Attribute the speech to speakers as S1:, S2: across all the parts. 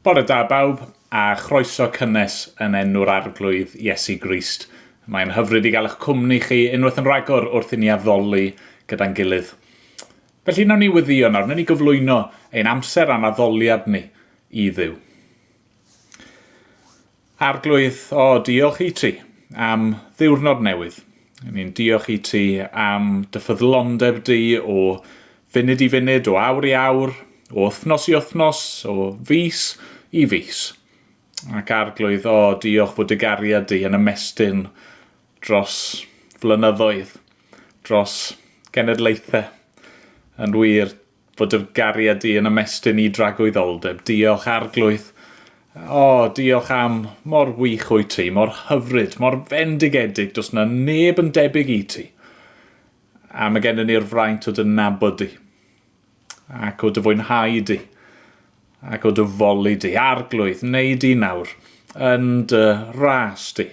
S1: Bore da bawb, a chroeso cynnes yn enw'r Arglwydd Iesu Grist. Mae'n hyfryd i gael eich cwmni chi unwaith yn rhagor wrth i ni addoli gyda'n gilydd. Felly nawn ni weddio nawr, nawn ni gyflwyno ein amser a'n addoliad ni i Dduw. Arglwydd, o, diolch i ti am ddiwrnod newydd. Ni'n diolch i ti am dy ffyddlondeb di o funud i funud, o awr i awr, o wythnos i wythnos, o fis i fis. Ac Arglwydd, o, diolch fod dy gariad di yn ymestyn dros flynyddoedd, dros genedlaethau. Yn wir, Fod dy gariad di yn ymestyn i dragwyddoldeb. Diolch, Arglwydd. O, diolch am mor wych wyt ti, mor hyfryd, mor fendigedig, does na neb yn debyg i ti. A mae gennym ni'r fraint o dy nabod di, ac o dy fwynhau di, ac o dy foli di. Arglwydd, neu di nawr, yn dy ras di,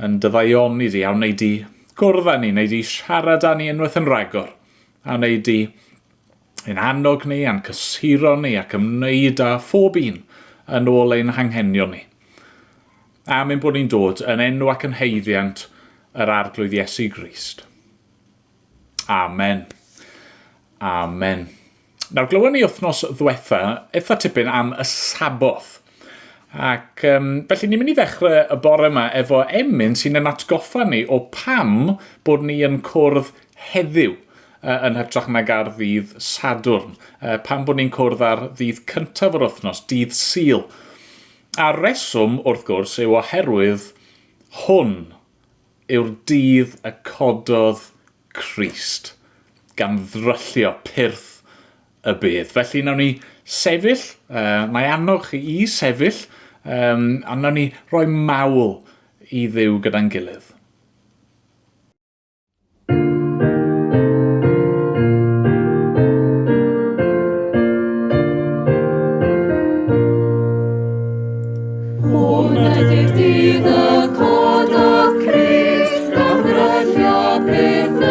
S1: yn dy ddaioni di, a wnei di gwrdd â ni, neu di siarad â ni unwaith yn rhagor. A wnei di ein annog ni a'n cysuro ni ac ymwneud â phob un yn ôl ein hanghenion ni. Am ein bod ni'n dod yn enw ac yn haeddiant yr Arglwydd Iesu Grist. Amen. Amen. Nawr, glywon ni wythnos ddwetha eitha tipyn am y Saboth. Ac um, felly ni'n mynd i ddechrau y bore yma efo emyn sy'n yn atgoffa ni o pam bod ni yn cwrdd heddiw uh, yn hytrach nag ar ddydd Sadwrn. Uh, pam bod ni'n cwrdd ar ddydd cyntaf yr wythnos, dydd Sul. A'r reswm, wrth gwrs, yw oherwydd hwn yw'r dydd y cododd Crist, gan ddryllio pyrth y bedd. Felly nawn ni sefyll, uh, mae annog chi i sefyll, um, a nawn ni roi mawl i Dduw gyda'n gilydd.
S2: Hwn ydy'r dydd y cododd Crist gan ddryllio peth y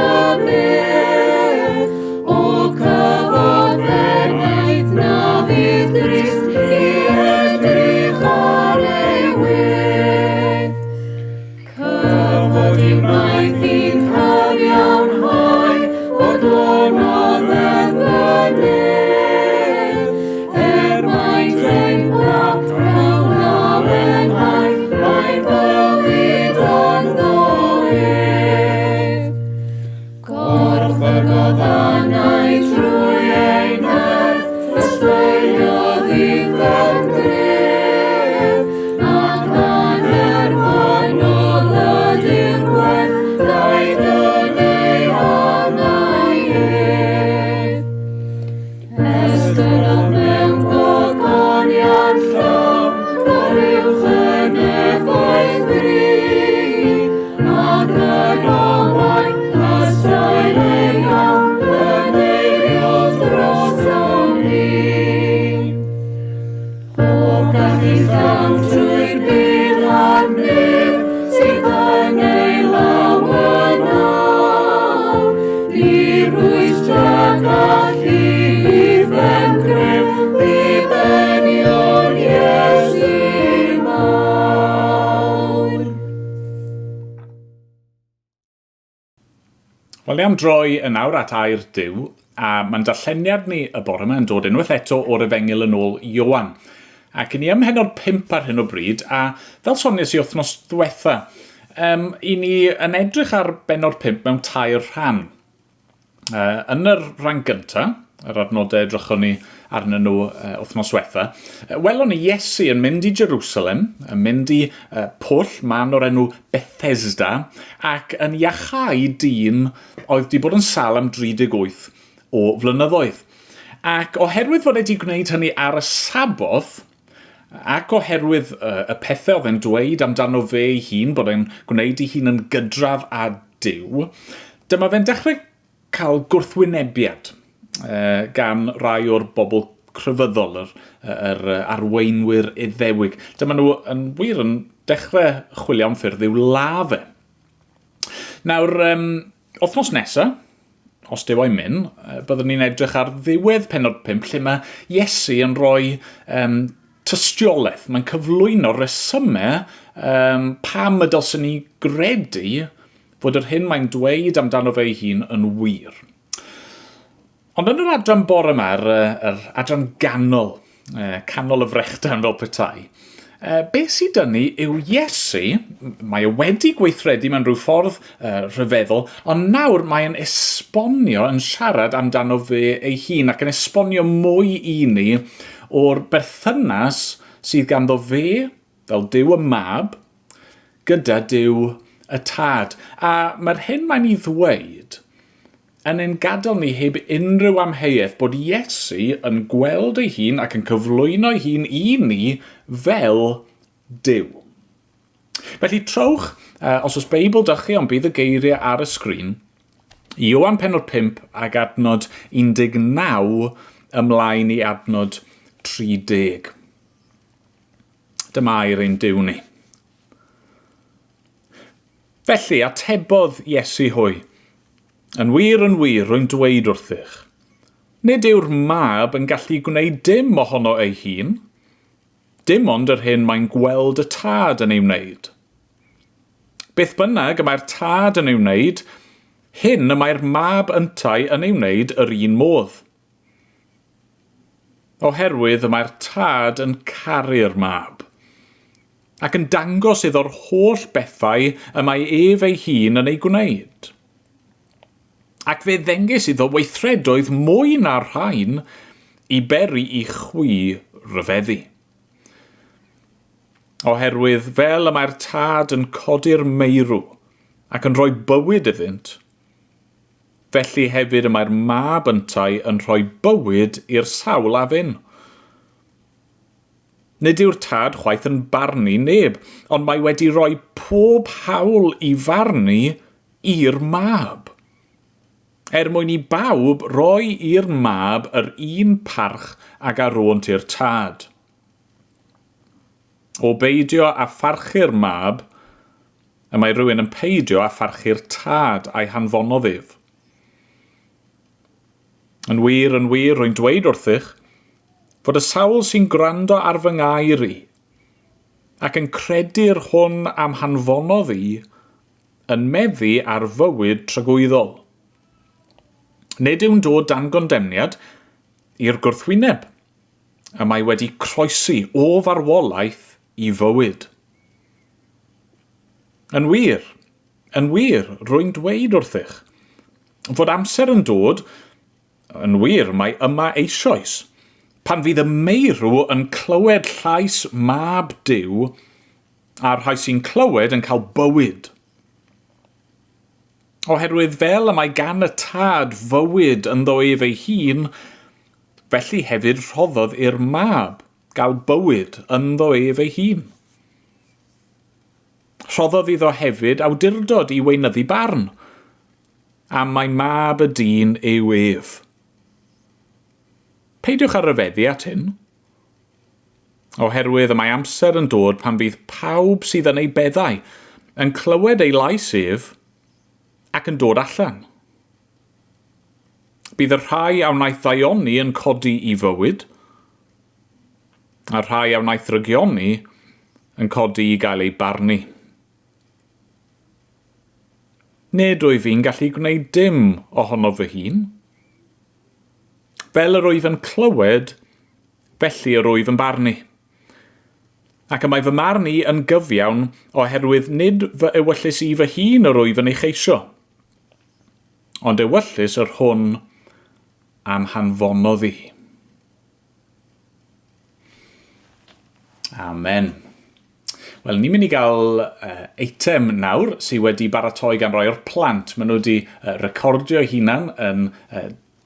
S2: bedd. O cyfod enaid na fydd drist i edrych ar ei wedd. Cyfod i wnaeth i'n cyfiawnhau, bodlonodd ef y nef. Er maint ein plant cawn lawenhau, mae bywyd ynddo ef. Gorchfygodd angau trwy ei nerth, ysbeiliodd uffern gref, ac annerfynol ydy'r gwerth, daeth yn ei angau ef. Estynnodd mewn gogoniant llaw, goruwch y nefoedd fri, ac yn owain ysbail ei iawn, yn eiriol drosom ni. O gallu llawn trwy'r byd a'r nef sydd yn ei law yn awr, ni rwystra gallu uffern gref ddibenion Iesu mawr.
S1: Wel, ni am droi yn awr at air Duw, a mae'n darlleniad ni y bore yma yn dod unwaith eto o'r Efengyl yn ôl Ioan. Ac i ni ym mhennod 5 ar hyn o bryd, a fel sonies i wythnos ddiwetha, um, i ni yn edrych ar bennod 5 mewn tair rhan. Uh, yn yr rhan gyntaf, yr adnodau edrychon ni arnyn nhw uh, wythnos diwetha, welon ni Iesu yn mynd i Jerusalem, yn mynd i uh, pwll man o'r enw Bethesda, ac yn iachau dyn oedd wedi bod yn sal am 38 o flynyddoedd. Ac oherwydd fod e wedi gwneud hynny ar y Saboth, ac oherwydd uh, y pethau oedd e'n dweud amdano fe ei hun, bod e'n gwneud ei hun yn gydradd â Duw, dyma fe'n dechrau cael gwrthwynebiad uh, gan rai o'r bobl crefyddol, yr, yr arweinwyr Iddewig. Dyma nhw yn wir yn dechrau chwilio am ffyrdd i'w ladd e. Nawr, um, wythnos nesaf, os Duw a'i myn, byddwn ni'n edrych ar ddiwedd penod 5, lle mae Iesu yn rhoi um, tystiolaeth, mae'n cyflwyno resymau um, pam y dylswn ni gredu fod yr hyn mae'n dweud amdano fe ei hun yn wir. Ond yn yr adran bore yma, yr, yr adran ganol, canol y frechdan fel petai, beth sydd dyn ni yw Iesu, mae e wedi gweithredu mewn rhyw ffordd rhyfeddol, ond nawr mae'n esbonio, yn siarad amdano fe ei hun ac yn esbonio mwy i ni o'r berthynas sydd ganddo fe, fel Duw y Mab, gyda Duw y Tad. A mae'r hyn mae'n ei ddweud yn ein gadael ni heb unrhyw amheuaeth bod Iesu yn gweld ei hun ac yn cyflwyno ei hun i ni fel Duw. Felly trowch, os oes Beibl da chi, ond bydd y geiriau ar y sgrin, i Ioan penod 5 ag adnod 19 ymlaen i adnod 30. Dyma air ein Duw ni. Felly, atebodd Iesu hwy, Yn wir, yn wir, rwy'n dweud wrthych, nid yw'r mab yn gallu gwneud dim ohono ei hun, dim ond yr hyn mae'n gweld y tad yn ei wneud. Beth bynnag y mae'r tad yn ei wneud, hyn y mae'r mab yntau yn ei wneud yr un modd. Oherwydd y mae'r tad yn caru'r mab, ac yn dangos iddo'r holl bethau y mae ef ei hun yn eu gwneud. Ac fe ddengys iddo weithredoedd mwy na'r rhain i beri i chwi ryfeddu. Oherwydd fel y mae'r tad yn codi'r meirw ac yn rhoi bywyd iddynt, Felly hefyd y mae'r mab yntau yn rhoi bywyd i'r sawl a fyn. Nid yw'r tad chwaith yn barnu neb, ond mae wedi rhoi pob hawl i farnu i'r mab. Er mwyn i bawb roi i'r mab yr un parch ag a rônt i'r tad. O beidio â pharchu'r mab, Y mae rhywun yn peidio â pharchu'r tad a'i hanfonodd ef. Yn wir, yn wir, rwy'n dweud wrthych, fod y sawl sy'n gwrando ar fy ngair i, ac yn credu'r hwn am hanfonodd i, yn meddu ar fywyd tragwyddol. Nid yw'n dod dan gondemniad i'r gwrthwyneb, y mae wedi croesi o farwolaeth i fywyd. Yn wir, yn wir, rwy'n dweud wrthych, fod amser yn dod, yn wir, mae yma eisoes, pan fydd y meirw yn clywed llais mab Duw, a'r rhai sy'n clywed yn cael bywyd. Oherwydd fel y mae gan y tad fywyd ynddo ef ei hun, felly hefyd rhoddodd i'r mab gael bywyd ynddo ef ei hun. Rhoddodd iddo hefyd awdurdod i weinyddu barn, am mai mab y dyn yw ef. Peidiwch â rhyfeddu at hyn, oherwydd y mae amser yn dod pan fydd pawb sydd yn ei beddau yn clywed ei lais ef ac yn dod allan. Bydd y rhai a wnaeth ddaioni yn codi i fywyd, a'r rhai a wnaeth ddrygioni yn codi i gael eu barnu. Nid wyf i'n gallu gwneud dim ohono fy hun. Fel yr wyf yn clywed, felly yr wyf yn barnu. Ac y mae fy marn i yn gyfiawn oherwydd nid fy ewyllys i fy hun yr wyf yn ei cheisio, ond ewyllys yr hwn a'm hanfonodd i. Amen. Wel, ni'n mynd i gael eitem nawr sydd wedi baratoi gan rai o'r plant. Maen nhw wedi recordio hunan yn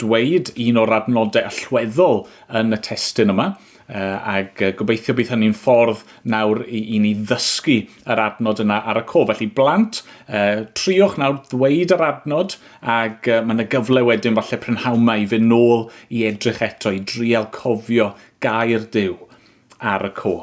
S1: dweud un o'r adnodau allweddol yn y testun yma, ac gobeithio bydd hynny'n ffordd nawr i, i ni ddysgu yr adnod yna ar y cof. Felly blant, triwch nawr ddweud yr adnod, ac mae yna gyfle wedyn falle prynhawn 'ma i fynd nôl i edrych eto, i drial cofio gair Duw ar y co.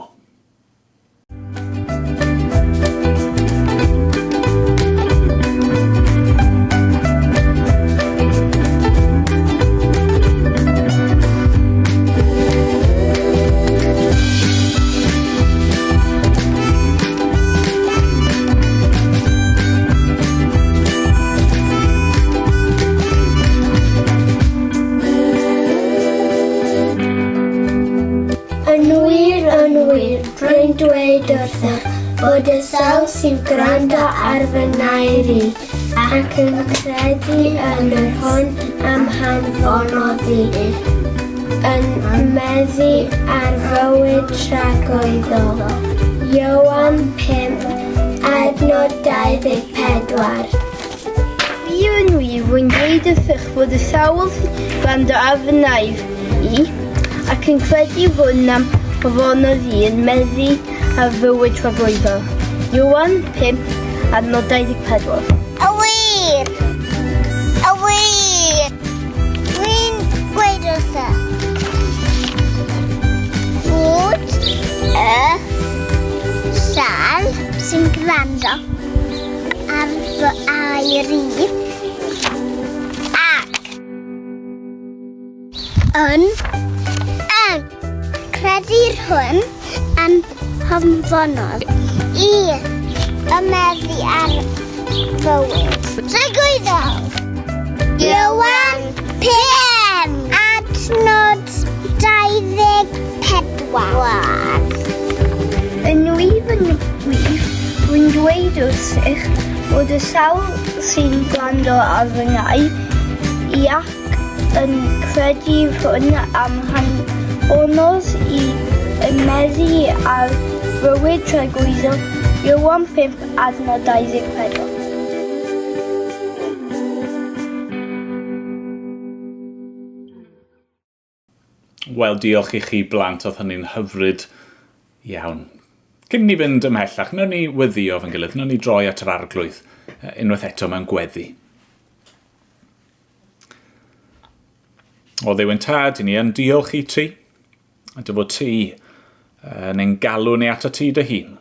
S3: Yn wir, yn wir, rwy'n dweud wrthych bod y sawl sy'n gwrando ar fy ngair i ac yn credu yn yr hwn am hanfonodd i, yn meddu ar fywyd tragwyddol. Ioan 5, adnod 24.
S4: Wir yn wir, rwy'n dweud wrthych fod y sawl sy'n gwrando ar fy ngair i, ac yn credu hwn am hanfonodd i, yn meddu ar fywyd tragwyddol. Ioan 5, adnod 24.
S5: Y wir! Y wir! Dwi'n gweud wrtho fod y sal sy'n gwrando ar fy air i ac yn yn credu'r hwn am hanfonodd i ymeddu ar fywyd. Tragwyddol! Ioan 5, adnod 24.
S4: Yn wir, yn wir, rwy'n dweud wrthych bod y sawl sy'n gwrando ar fy ngair i ac yn credu hwn am hanfonodd i ymeddu ar fywyd tragwyddol, Ioan 5, adnod 24.
S1: Wel, diolch i chi blant, oedd hynny'n hyfryd iawn. Cyn ni fynd ymhellach, wnawn ni weddio fo'n gilydd, wnawn ni droi at yr arglwydd unwaith eto mewn gweddi. O Dduw yn tad, i ni yn diolch i ti, a dy fod ti yn ein galw ni ato ti dy hun.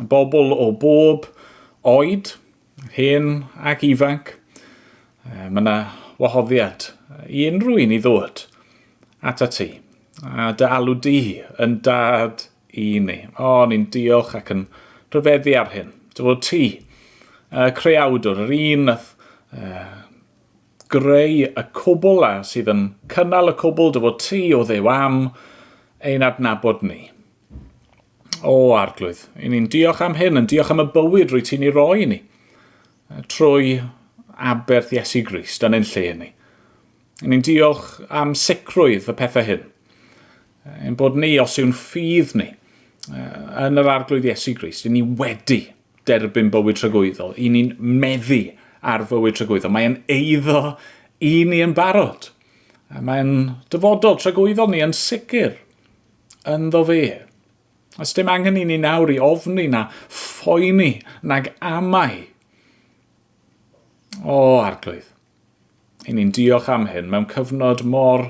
S1: Bobl o bob oed, hen ac ifanc, mae yna wahoddiad i unrhyw un i ddod ato ti, a dy alw di yn dad i ni. O, ni'n diolch ac yn rhyfeddu ar hyn. Dy fod ti, y creawdwr, yr un nath greu y cwbl a sydd yn cynnal y cwbl, dy fod ti o Dduw am ein adnabod ni. O, Arglwydd, i ni'n diolch am hyn, yn diolch am y bywyd rwy ti'n ei roi i ni, trwy aberth Iesu Grist yn ein lle ni. I ni'n diolch am sicrwydd y pethau hyn. Ein bod ni, os yw'n ffydd ni, yn yr Arglwydd Iesu Grist, i ni wedi derbyn bywyd tragwyddol, i ni'n meddu ar fywyd tragwyddol. Mae'n eiddo i ni yn barod. Mae'n dyfodol tragwyddol ni yn sicr ynddo fe. Os dim angen i ni nawr i ofni na phoeni nag amau. O, Arglwydd, i ni'n diolch am hyn mewn cyfnod mor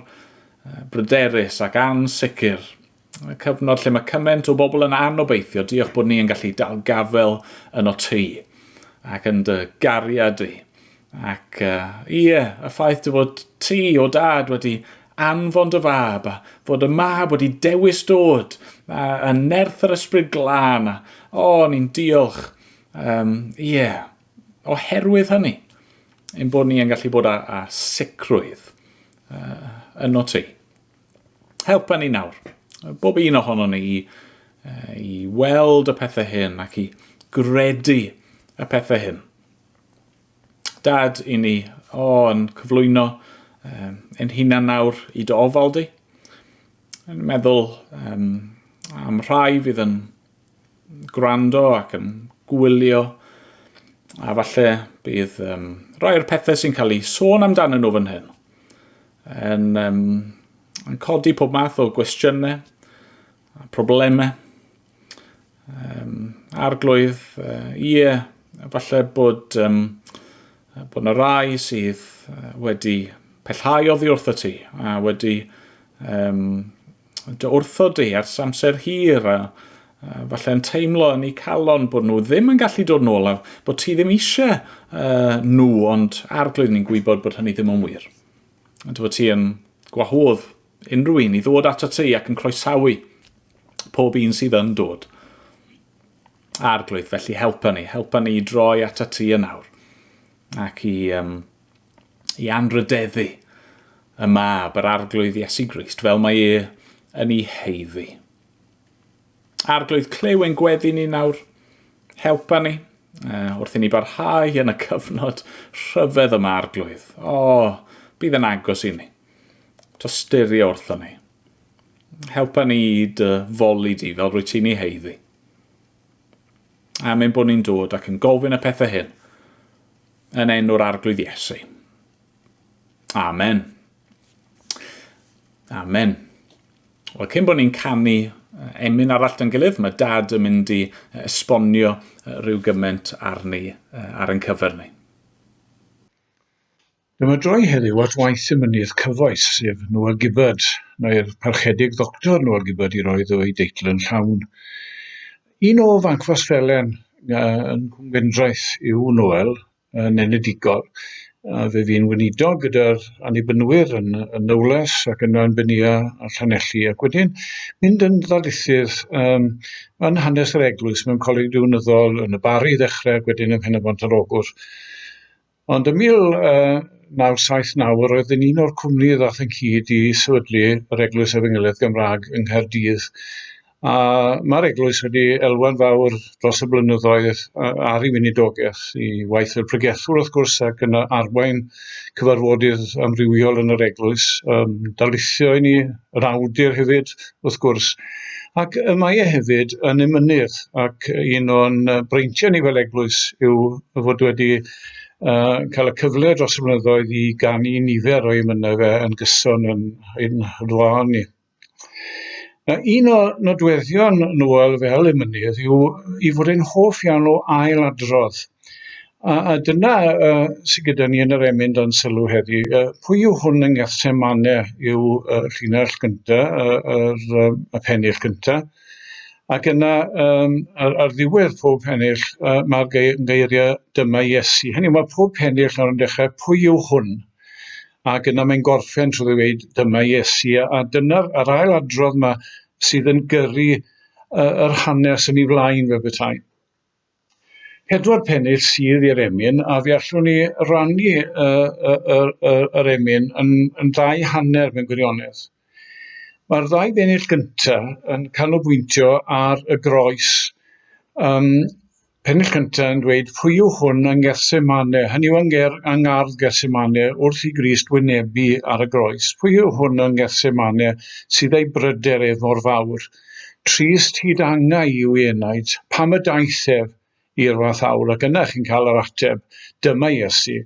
S1: bryderus ac ansicr. Y cyfnod lle mae cymaint o bobl yn anobeithio, diolch bod ni yn gallu dal gafel yn o ti ac yn dy gariad di. Ac ie, y ffaith dy fod ti o dad wedi anfon dy fab a fod y mab wedi dewis dod a, a nerth yr ysbryd glân a o, ni'n diolch. Um, ie, oherwydd hynny, ein bod ni yn gallu bod â, â sicrwydd uh, yno ti. Helpa ni nawr, bob un ohono ni i, uh, i weld y pethau hyn ac i gredu y pethau hyn. Dad, i ni, o, yn cyflwyno um, ein hunan nawr i dy ofal di. Yn meddwl um, am rhai fydd yn gwrando ac yn gwylio, a falle bydd um, rhai o'r pethau sy'n cael eu sôn amdanyn nhw fan hyn yn, um, yn codi pob math o gwestiynau a problemau. Um, arglwydd, uh, ie, falle bod, um, bod yna rai sydd wedi pellhau oddi wrtho ti a wedi um, dy wrthod di ers amser hir a, a falle yn teimlo yn eu calon bod nhw ddim yn gallu dod nôl a bod ti ddim eisiau uh, nhw, ond arglwydd ni'n gwybod bod hynny ddim yn wir. Ond bod ti yn gwahodd unrhyw un i ddod ato ti ac yn croesawu pob un sydd yn dod. Arglwydd, felly helpa ni, helpa ni i droi ato ti yn awr ac i, um, i anrhydeddu y mab, yr arglwydd Iesu Grist, fel mae e yn ei heiddi. Arglwydd, clyw ein gweddi ni nawr. Helpa ni wrth i ni barhau yn y cyfnod rhyfedd yma, Arglwydd. O, bydd yn agos i ni. Tosturio wrtho ni. Helpa ni i dy foli di fel rwy ti'n ei heiddi. Am ein bod ni'n dod ac yn gofyn y pethau hyn yn enw'r Arglwydd Iesu. Amen. Amen. Wel, cyn bod ni'n canu emyn arall dan gilydd, mae Dad yn mynd i esbonio rhyw gymaint arni ar ein cyfer ni.
S6: Dyma droi heddiw at waith y mynydd cyfoes, sef Noel Gibbard, neu'r Parchedig Ddoctor Noel Gibbard i roi iddo ei deitl yn llawn. Un o Fancfos Felen yn Cwm Gwendraeth yw Noel, yn enedigol, a fe fu'n weinidog gyda'r Annibynwyr yn, yn Nowlais ac yna yn Benia a Llanelli, ac wedyn mynd yn ddarlithydd um, yn hanes yr eglwys mewn coleg diwynyddol yn y Barri i ddechrau ac wedyn ym Mhen-y-bont ar Ogwr. Ond ym 1979 yr oedd yn un o'r cwmni ddaeth ynghyd i sefydlu yr Eglwys Efengylaidd Gymraeg yng Nghaerdydd. A mae'r eglwys wedi elwa'n fawr dros y blynyddoedd ar ei weinidogaeth, i waith fel pregethwr wrth gwrs ac yn arwain cyfarfodydd amrywiol yn yr eglwys, um, darlithio i ni, yr awdur hefyd wrth gwrs. Ac y mae e hefyd yn emynydd ac un o'n breintiau ni fel eglwys yw fod wedi uh, cael y cyfle dros y blynyddoedd i ganu nifer o'i emynau fe yn gyson yn ein rhan ni. Na, un o nodweddion Noel fel emynydd yw i fod e'n hoff iawn o ail-adrodd. A, a dyna uh, sydd gyda ni yn yr emyn dan sylw heddi. Uh, pwy yw hwn yng Ngethsemane yw uh, llinell gyntaf, uh, yr, uh, y pennill gyntaf. Ac yna, um, ar, ar ddiwedd pob pennill, uh, mae'r geiriau dyma Iesu. Hynny yw, mae pob pennill nawr yn dechrau, pwy yw hwn? Ac yna mae'n gorffen trwy ddweud dyma Iesu, a dyna'r yr ail adrodd yma sydd yn gyrru yr hanes yn ei flaen fel petai. Pedwar pennill sydd i'r emyn, a fe allwn ni rannu y, y, y, y, yr emyn yn, yn ddau hanner mewn gwirionedd. Mae'r ddau bennill gyntaf yn canolbwyntio ar y groes. Um, Pennill cyntaf yn dweud, pwy yw hwn yng Ngethsemane, hynny yw yng ngardd Gethsemane, wrth i Grist wynebu ar y groes. Pwy yw hwn yng Ngethsemane sydd ei bryder ef mor fawr? Trist hyd angau yw ei enaid, pam y daeth ef i'r fath awr? Ac yna chi'n cael yr ateb, dyma Iesu,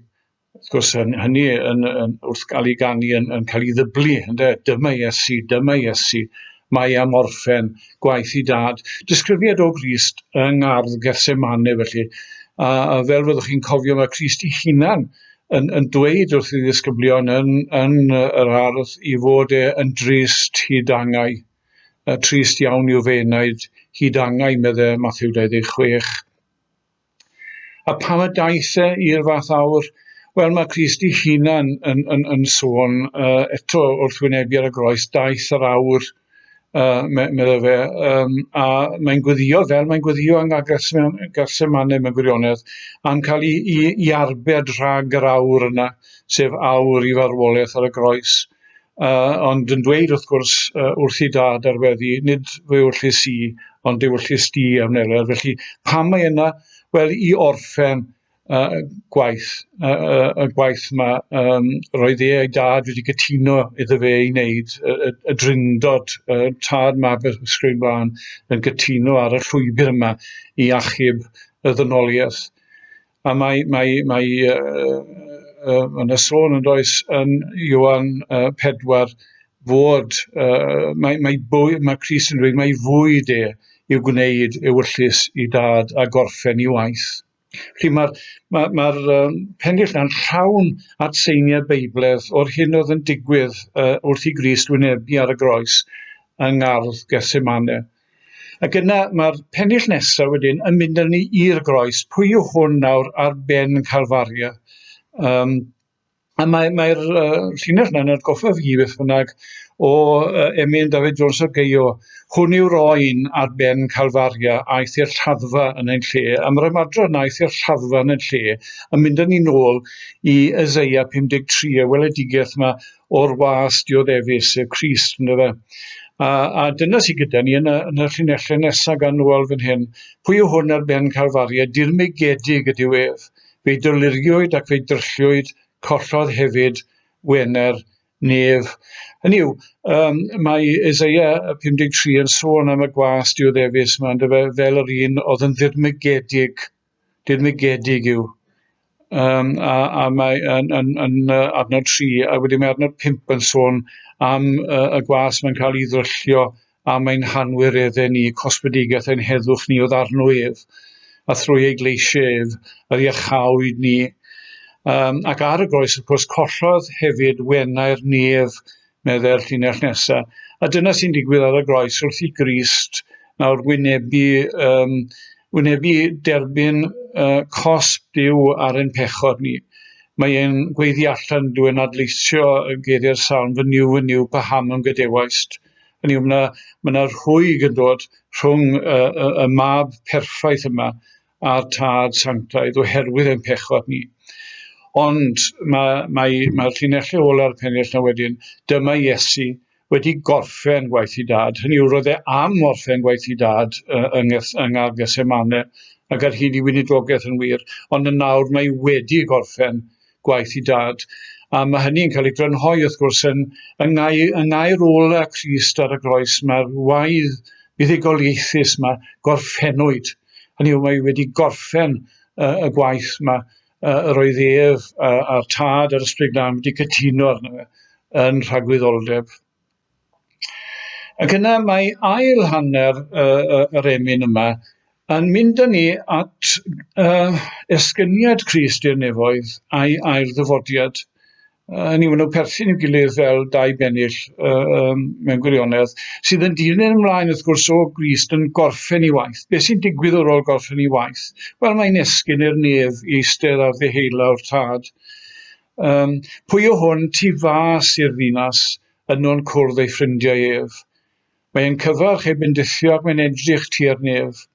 S6: Wrth gwrs, hynny yn, yn, wrth gael ei ganu yn, yn cael ei ddyblu, ynde? Dyma Iesu, dyma Iesu, mae am orffen gwaith i dad. Disgrifiad o Grist yng ngardd Gethsemane, felly. A, a fel fyddwch chi'n cofio, mae Crist ei hunan yn, yn dweud wrth ei ddisgyblion yn, yn yr ardd i fod e yn drist hyd angau. Trist iawn i'w fenaid hyd angau, meddai Matthew 26. A pam y daeth e i'r fath awr? Wel, mae Crist ei hunan yn, yn, yn sôn uh, eto wrth wynebu ar y groes, daeth yr awr, uh, meddai fe, um, a mae'n gweddio fel mae'n gweddio yng Gethsemane mewn gwirionedd, am cael ei, ei, ei arbed rhag yr awr yna, sef awr i farwolaeth ar y groes. Uh, ond yn dweud wrth gwrs uh, wrth i dad ar weddi, nid fy ewyllys i, ond ewyllys di a wneler. Felly pam mae yna? Wel, i orffen uh, gwaith, uh, uh, y gwaith yma, um, roedd e a'i dad wedi cytuno iddo fe ei wneud, y, y, y drindod, y tad mab y sgrin blaen, yn cytuno ar y llwybr yma i achub y ddynoliaeth. A mae, mae, mae uh, uh, yna sôn yn does yn Ioan uh, 4 fod, uh, mae, mae, bwy, mae Crist yn dweud mae fwyd e i'w gwneud ewyllys i dad a gorffen i waith. Felly mae'r mae, mae um, pennill yna'n llawn atseiniau Beibledd o'r hyn oedd yn digwydd uh, wrth i Grist wynebu ar y groes yng ngardd Gethsemane. Ac yna mae'r pennill nesaf wedyn yn mynd â ni i'r groes. Pwy yw hwn nawr ar ben Calfaria? Um, a mae'r mae uh, llinell yna'n atgoffa fi beth bynnag o uh, emyn David Jones o Geio. Hwn yw'r oen ar ben Calfaria aeth i'r lladdfa yn ein lle. A mae'r ymadrodd yna aeth i'r lladdfa yn ein lle yn mynd â ni nôl i Eseia 53, y weledigaeth yma o'r was dioddefus, sef Crist, ynddo fe. A, a dyna sydd gyda ni yn y, yn y llinellau nesaf gan Noel fan hyn. Pwy yw hwn ar ben Calfaria? Dirmygedig ydyw ef. Fe'i doluriwyd ac fe'i drylliwyd, collodd hefyd Wener nef. Hynny yw, um, mae Isaiah 53 yn sôn am y gwas dioddefus yma, yndyfe, fel yr un oedd yn ddirmygedig, dirmygedig yw. Um, a, a mae yn, yn, yn, yn adnod 3, a wedyn mae adnod 5 yn sôn am uh, y gwas mae'n cael ei ddryllio am ein hanwireddau ni, cosbedigaeth ein heddwch ni oedd arno ef, a thrwy ei gleisiau ef, yr iachawyd ni. Um, ac ar y groes, wrth gwrs, collodd hefyd wenau'r nef, meddai'r llinell nesaf. A dyna sy'n digwydd ar y groes wrth i Grist nawr wynebu, um, wynebu derbyn uh, cosb Duw ar ein pechod ni. Mae e'n gweiddi allan, dwi'n adleisio geiriau'r salm, fy niw, fy niw, paham ym gadewaist. Hynny yw, mae yna, ma yna rhwyg yn dod rhwng y, y, y mab perffaith yma a'r tad sanctaidd oherwydd ein pechod ni. Ond mae'r mae, mae llinellau ola'r pennill na wedyn, dyma Iesu wedi gorffen gwaith i dad. Hynny yw, roedd e am orffen gwaith i dad uh, yng, yng Ngardd Gethsemane ac ar hyd i weinidogaeth yn wir, ond yn nawr mae wedi gorffen gwaith i dad. A mae hynny'n cael ei grynhoi, wrth gwrs, yn, yng, ngai, yng ngair ola Crist ar y groes. Mae'r waedd buddugoliaethus yma gorffennwyd. Hynny yw, mae wedi gorffen uh, y gwaith yma uh, yr oedd ef uh, a'r tad a'r Ysbryd Glân wedi cytuno arno fe yn rhagwyddoldeb. Ac yna mae ail hanner uh, yr emyn yma yn mynd â ni at uh, esgyniad Crist i'r nefoedd a'i ail ddyfodiad. Uh, ni maen nhw'n perthyn i'w gilydd fel dau bennill uh, um, mewn gwirionedd, sydd yn dilyn ymlaen wrth gwrs o Grist yn gorffen ei waith. Beth sy'n digwydd ar ôl gorffen ei waith? Wel, mae'n esgyn i'r nef i eistedd ar ddeheulaw'r tad. Um, pwy o hwn tu fas i'r ddinas yno'n cwrdd ei ffrindiau ef? Mae e'n cyfarch ei bendithio ac mae'n edrych tua'r nef.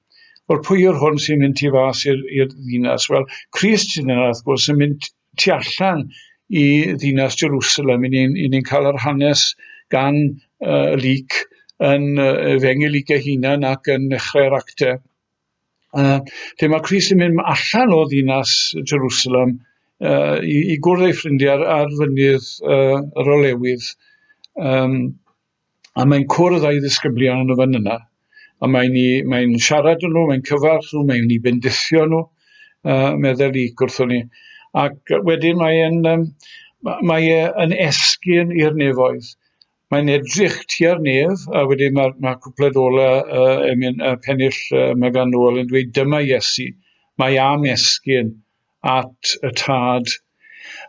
S6: Wel, pwy yw'r hwn sy'n mynd tu fas i'r ddinas? Wel, Crist sydd yna, wrth gwrs, yn mynd tu allan i ddinas Jerusalem. I ni'n ni cael yr hanes gan uh, Luc yn uh, Efengyl Luc ei hunan ac yn nechrau'r actau. Uh, lle mae Crist yn mynd allan o ddinas Jerusalem uh, i, i gwrdd ei ffrindiau ar, ar fynydd uh, yr olewydd. Um, a mae'n cwrdd â'i ddisgyblion yn y fan yna. A mae'n mae siarad â nhw, mae'n cyfarch nhw, mae'n i bendithio nhw, uh, meddwl i wrthon ni. Ac wedyn mae'n um, mae e yn esgyn i'r nefoedd. Mae'n edrych tua'r nef, a wedyn mae'r mae cwpled ola uh, emyn, uh, pennill uh, mae gan Noel yn dweud dyma Iesu, mae am esgyn at y tad.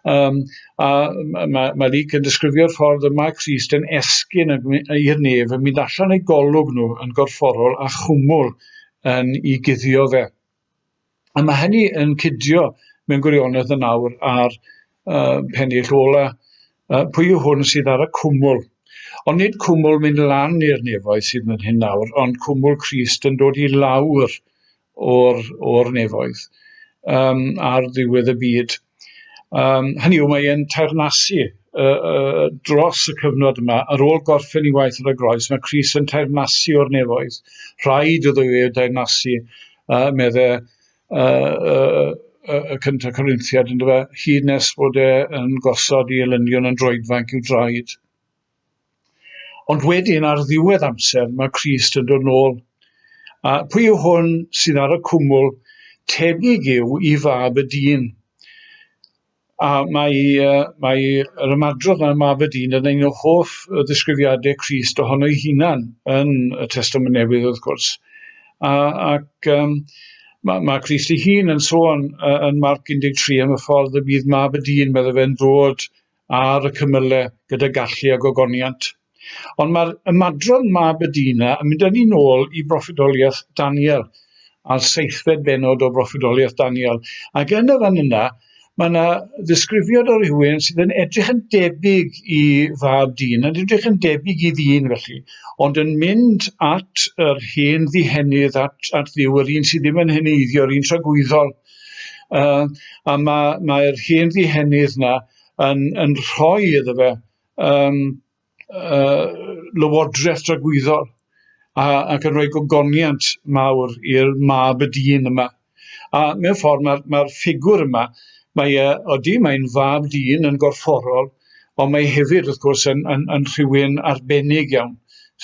S6: Um, a mae, mae Luc yn disgrifio'r ffordd y mae Crist yn esgyn i'r nef, yn mynd allan ei golwg nhw yn gorfforol a chwmwl yn i guddio fe. A mae hynny yn cydio mewn gwirionedd yn awr ar uh, pennill ola. Uh, pwy yw hwn sydd ar y cwmwl? Ond nid cwmwl mynd lan i'r nefoedd sydd yn hyn nawr, ond cwmwl Crist yn dod i lawr o'r, or nefoedd um, ar ddiwedd y byd. Um, hynny yw, mae e'n teyrnasu uh, uh, dros y cyfnod yma, ar ôl gorffen i waith ar y groes, mae Crist yn teyrnasu o'r nefoedd. Rhaid iddo e deyrnasu, uh, medde uh, uh, y cyntaf Corinthiad, ynddo fe, hyd nes bod e yn gosod i elynion yn droedfanc i'w draed. Ond wedyn, ar ddiwedd amser, mae Crist yn dod nôl. A pwy yw hwn sydd ar y cwmwl? Tebyg yw i fab y dyn. A mae, uh, mae yr ymadrodd yma, mab y dyn, yn un o hoff ddisgrifiadau Crist ohono'i hunan yn y Testament Newydd, wrth gwrs. A, ac um, mae, mae Crist ei hun yn sôn uh, yn Marc 13 am y ffordd y bydd mab y dyn, meddai fe'n dod ar y cymylau gyda gallu a gogoniant. Ond mae'r ymadrodd mab y dyn yna yn mynd â ni nôl i broffwydoliaeth Daniel, a'r seithfed bennod o broffwydoliaeth Daniel. Ac yn y fan yna, mae yna ddisgrifiad o rhywun sydd yn edrych yn debyg i fab dyn, yn edrych yn debyg i ddyn felly, ond yn mynd at yr hen ddihenydd, at, at Dduw, yr un sydd ddim yn heneiddio, yr un tragwyddol. Uh, a mae'r mae, mae hen ddihenydd yna yn, yn rhoi iddo fe um, lywodraeth dragwyddol a, ac yn rhoi gogoniant mawr i'r mab y dyn yma. A mewn ffordd mae'r mae ffigwr yma, mae e, odi, mae'n fab dyn yn gorfforol, ond mae hefyd, wrth gwrs, yn, yn, yn rhywun arbennig iawn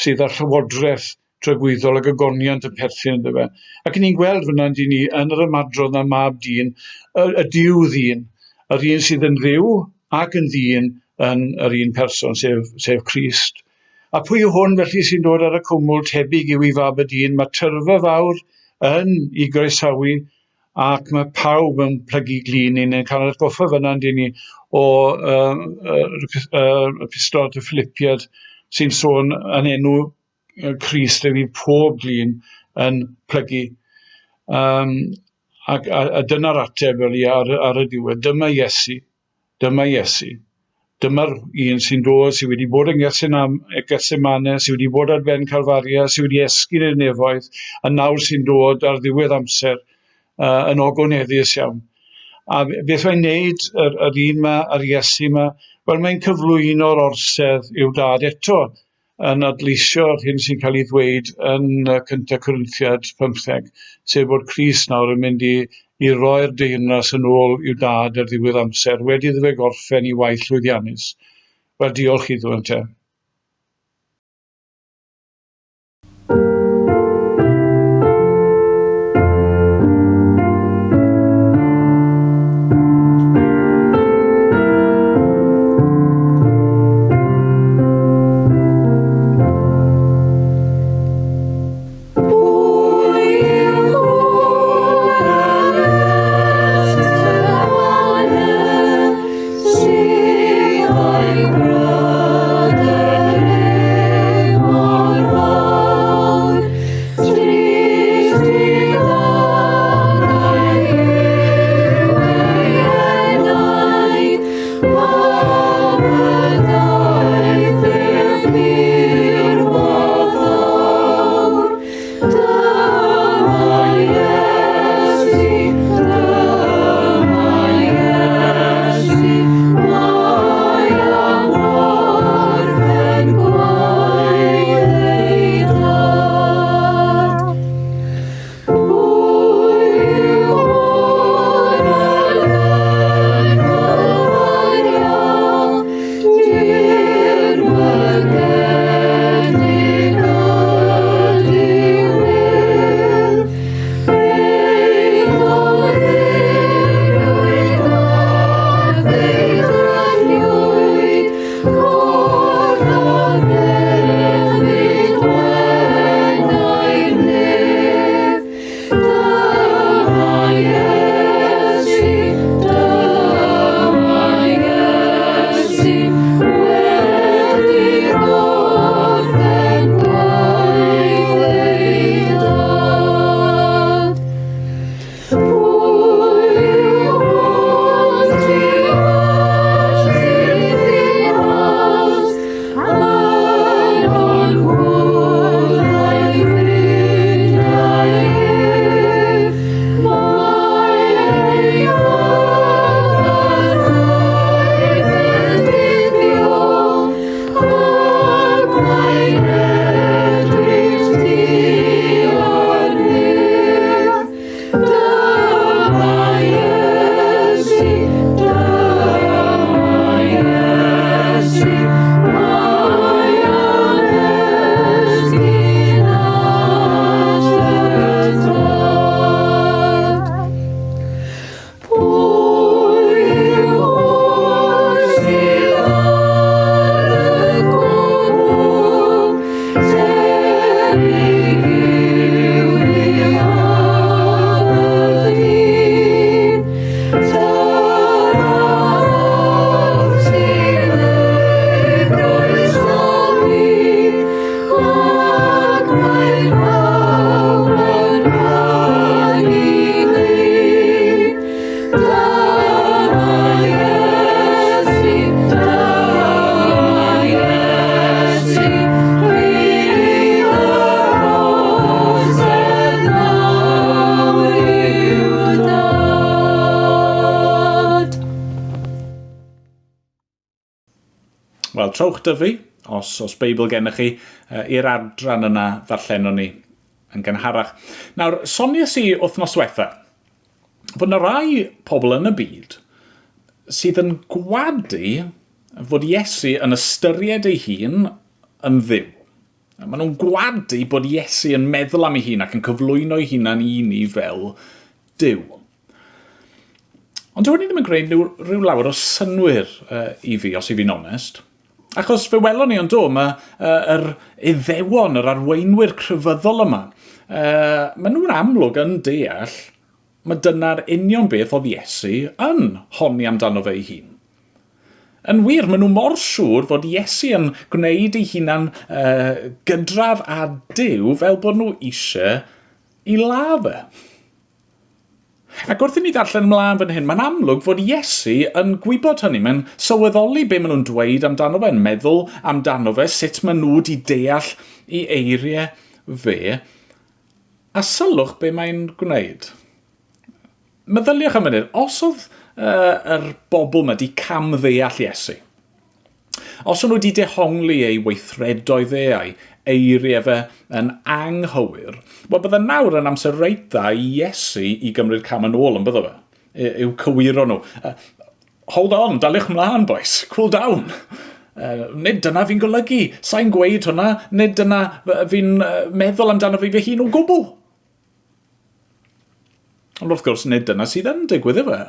S6: sydd â llywodraeth tragwyddol ac ogoniant yn perthyn iddo fe. Ac ni'n gweld fyna yndyn ni yn yr ymadrodd na mab dyn, y, y diw ddyn, yr un sydd yn ddiw ac yn ddyn yn yr un person, sef, sef Crist. A pwy yw hwn felly sy'n dod ar y cwmwl tebyg yw i fab y dyn? Mae tyrfa fawr yn i groesawu ac mae pawb yn plygu glin ni'n cael yr atgoffa fyna yndyn ni o epistol at y Philippiad sy'n sôn yn enw Crist e fydd pob glin yn plygu. Um, ac, a, a dyna'r ateb fel i ar, ar y diwedd. Dyma Iesu. Dyma Iesu. Dyma'r un sy'n dod, sydd wedi bod yng Gethsemane, sydd wedi bod ar ben Calfaria, sydd wedi esgyn i'r nefoedd, a nawr sy'n dod ar ddiwedd amser uh, yn ogoneddus iawn. A beth mae'n neud, yr, yr un ma, yr Iesu yma, wel mae'n cyflwyno'r orsedd i'w dad eto yn adleisio'r hyn sy'n cael ei ddweud yn y cyntaf Corinthiad 15, sef bod Crist nawr yn mynd i, i roi'r deyrnas yn ôl i'w dad ar ddiwedd amser, wedi iddo fe gorffen i waith llwyddiannus. Wel, diolch iddo ynte.
S1: Wel, trowch dyfu, os, os Beibl gennych chi, i'r adran yna ddarllenon ni yn gynharach. Nawr, soniais i wythnos diwetha fod yna rai pobl yn y byd sydd yn gwadu fod Iesu yn ystyried ei hun yn ddiw. Maen nhw'n gwadu bod Iesu yn meddwl am ei hun ac yn cyflwyno ei hunan i ni fel Duw. Ond dyw hynny ddim yn gwneud rhyw, rhyw lawer o synnwyr uh, i fi, os i fi'n onest. Achos fe welon ni ond do, mae uh, yr iddewon, yr arweinwyr crefyddol yma, uh, maen nhw'n amlwg yn deall mae dyna'r union beth oedd Iesu yn honni amdano fe ei hun. Yn wir, maen nhw mor siŵr fod Iesu yn gwneud ei hunan uh, gydradd a Duw fel bod nhw eisiau i ladd e. Ac wrth i ni ddarllen ymlaen fan hyn, mae'n amlwg fod Iesu yn gwybod hynny. Mae'n sylweddoli be maen nhw'n dweud amdano fe, yn meddwl amdano fe, sut maen nhw wedi deall i eiriau fe. A sylwch be mae'n gwneud. Meddyliwch am funud, os oedd uh, yr bobl yma wedi camddeall Iesu, Os o'n nhw wedi dehongli ei weithredoedd e a'i eiriau fe yn anghywir, wel bydde nawr yn amser reit dda i Iesu i gymryd cam yn ôl yn bydde fe, i'w cywiro nhw. Hold on, daliwch mlaen boys, cool down. Nid dyna fi'n golygu, sa'n gweud hwnna, nid dyna fi'n meddwl amdano fi fy hun o gwbl. Ond wrth gwrs, nid dyna sydd yn digwydd efe.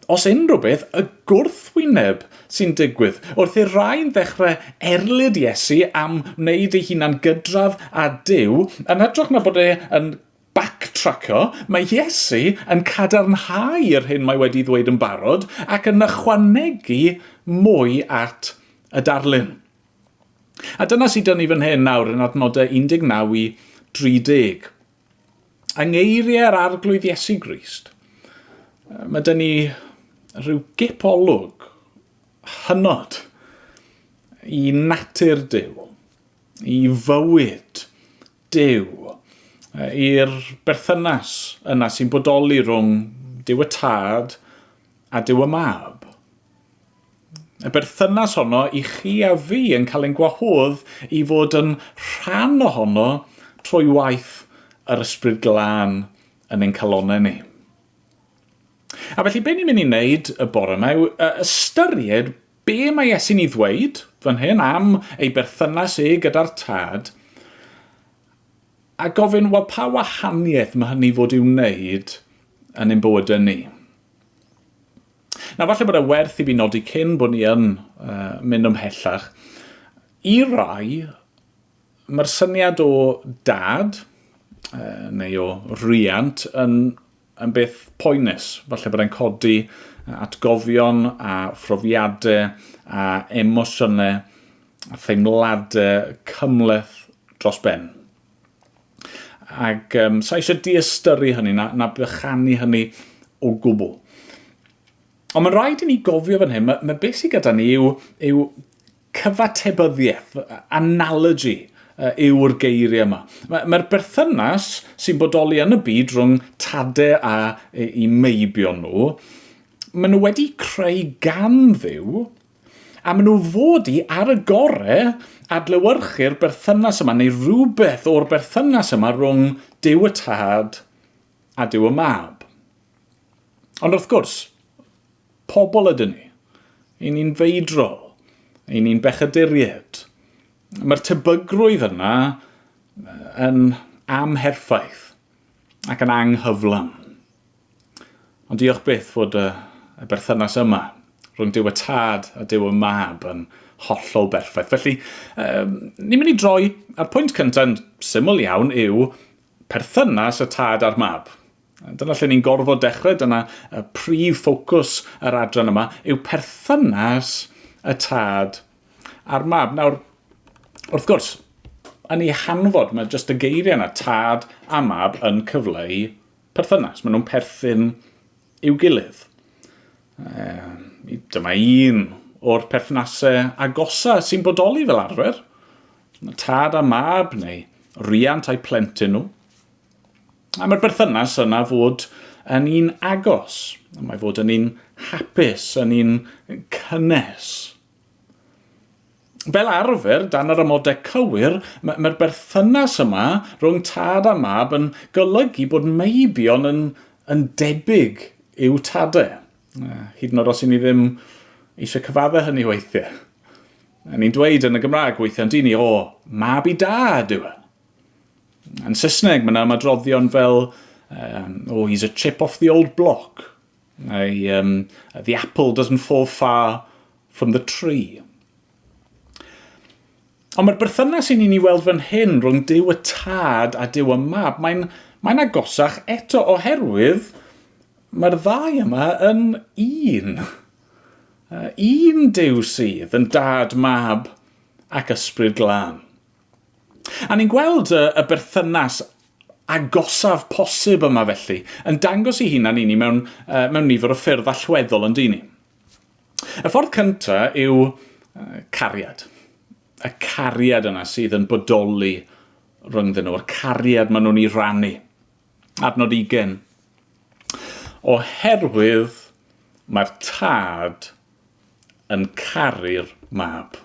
S1: Os unrhyw beth, y gwrthwyneb sy'n digwydd. Wrth i'r rhain ddechrau erlid Iesu am wneud ei hunan gydradd a Duw, yn hytrach na bod e yn backtracio, mae Iesu yn cadarnhau yr hyn mae wedi ddweud yn barod ac yn ychwanegu mwy at y darlun. A dyna sydd dyn ni fan hyn nawr yn adnodau 19 i 30. Yng ngeiriau'r Arglwydd Iesu Grist, mae dyn ni rhyw gip olwg hynod i natur Duw, i fywyd Duw, i'r berthynas yna sy'n bodoli rhwng Duw y Tad a Duw y Mab. Y berthynas honno i chi a fi yn cael ein gwahodd i fod yn rhan ohono trwy waith yr Ysbryd Glân yn ein calonnau ni. A felly be ni'n mynd i wneud y bore yma yw ystyried be mae Iesu'n ei ddweud fan hyn am ei berthynas e gyda'r Tad, a gofyn, wel, pa wahaniaeth mae hynny fod i'w wneud yn ein bywydau ni? Nawr, falle bod e werth i fi nodi cyn bod ni yn uh, mynd ymhellach. I rai, mae'r syniad o dad uh, neu o riant yn, yn beth poenus. Falle bod e'n codi atgofion a phrofiadau a emosiynau a theimladau cymhleth dros ben. Ac um, sa eisiau diystyru hynny, na, na bychanu hynny o gwbl. Ond mae'n rhaid i ni gofio fan hyn, mae, mae beth sydd gyda ni yw, yw cyfatebyddiaeth, analogy yw'r geiriau yma. Mae'r mae berthynas sy'n bodoli yn y byd rhwng tadau a i meibion nhw, maen nhw wedi creu gan Dduw, A maen nhw fod i, ar y gore, adlewyrchu'r berthynas yma, neu rhywbeth o'r berthynas yma rhwng Duw y Tad a Duw y Mab. Ond wrth gwrs, pobl ydyn ni. I ni'n feidrol. I ni'n bechaduriaid. Mae'r tebygrwydd yna yn amherffaith ac yn anghyflawn. Ond diolch byth fod y, y berthynas yma rhwng Duw y Tad a Duw y Mab yn hollol berffaith. Felly, um, ni'n mynd i droi, a'r pwynt cyntaf yn syml iawn yw perthynas y Tad a'r Mab. Dyna lle ni'n gorfod dechrau, dyna y prif ffocws yr adran yma, yw perthynas y Tad a'r Mab. Nawr, wrth gwrs, yn ei hanfod, mae jyst y geiriau yna, Tad a Mab, yn cyfleu perthynas. Maen nhw'n perthyn i'w gilydd. Dyma un o'r perthnasau agosa sy'n bodoli fel arfer. Tad a mab neu riant a'i plentyn nhw. A mae'r berthynas yna fod yn un agos. Mae fod yn un hapus, yn un cynnes. Fel arfer, dan yr amodau cywir, mae'r ma berthynas yma rhwng tad a mab yn golygu bod meibion yn, yn debyg i'w tadau. Hyd yn oed os i ni ddim eisiau cyfadde hynny weithiau. A ni'n dweud yn y Gymraeg weithiau, ond ni, o, mab i dad yw e. Yn Saesneg, mae yna ymadroddion fel, um, oh, he's a chip off the old block. Neu, um, the apple doesn't fall far from the tree. Ond mae'r berthynas i ni'n ei weld fan hyn rhwng Duw y Tad a Duw y Mab, mae'n mae agosach eto oherwydd mae'r ddau yma yn un. Un Duw sydd yn Dad, Mab ac Ysbryd Glân. A ni'n gweld y, y berthynas agosaf posib yma felly, yn dangos ei hunan i ni mewn, uh, mewn nifer o ffyrdd allweddol yn dyn ni. Y ffordd cyntaf yw cariad. Y cariad yna sydd yn bodoli rhyngddyn nhw, y cariad maen nhw'n ei rannu. Adnod 20. Oherwydd mae'r tad yn caru'r mab.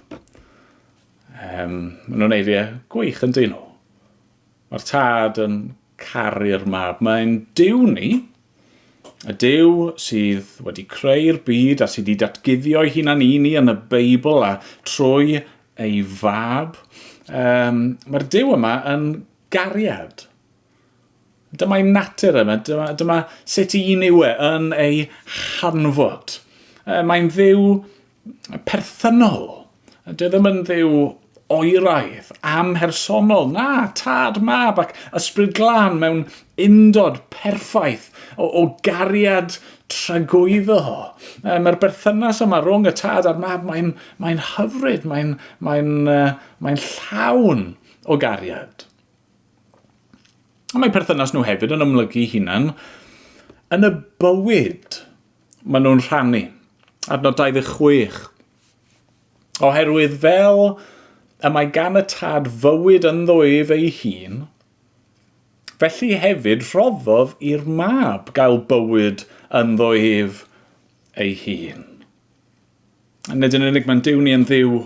S1: Um, maen nhw'n eiriau gwych yn dyn nhw. Mae'r tad yn caru'r mab. Mae'n Duw ni, y Duw sydd wedi creu'r byd a sydd wedi datguddio'i hunan i ni yn y Beibl a trwy ei fab. Um, mae'r Duw yma yn gariad. Dyma'i natur yma, dyma, dyma sut un yw e yn ei hanfod. Mae'n ddiw perthynol. Dyw e ddim yn ddiw oeraidd, amhersonol. Na, tad, mab ac ysbryd glân mewn undod perffaith o, o gariad tragwyddo. Mae'r berthynas yma rhwng y tad a'r mab, mae'n mae hyfryd, mae'n mae mae llawn o gariad. A mae perthynas nhw hefyd yn ymlygu hunan yn y bywyd maen nhw'n rhannu. Adnod 26. Oherwydd fel y mae gan y tad fywyd ynddo ef ei hun, felly hefyd rhoddodd i'r mab gael bywyd ynddo ef ei hun. A nid yn unig mae'n Duw ni yn ddiw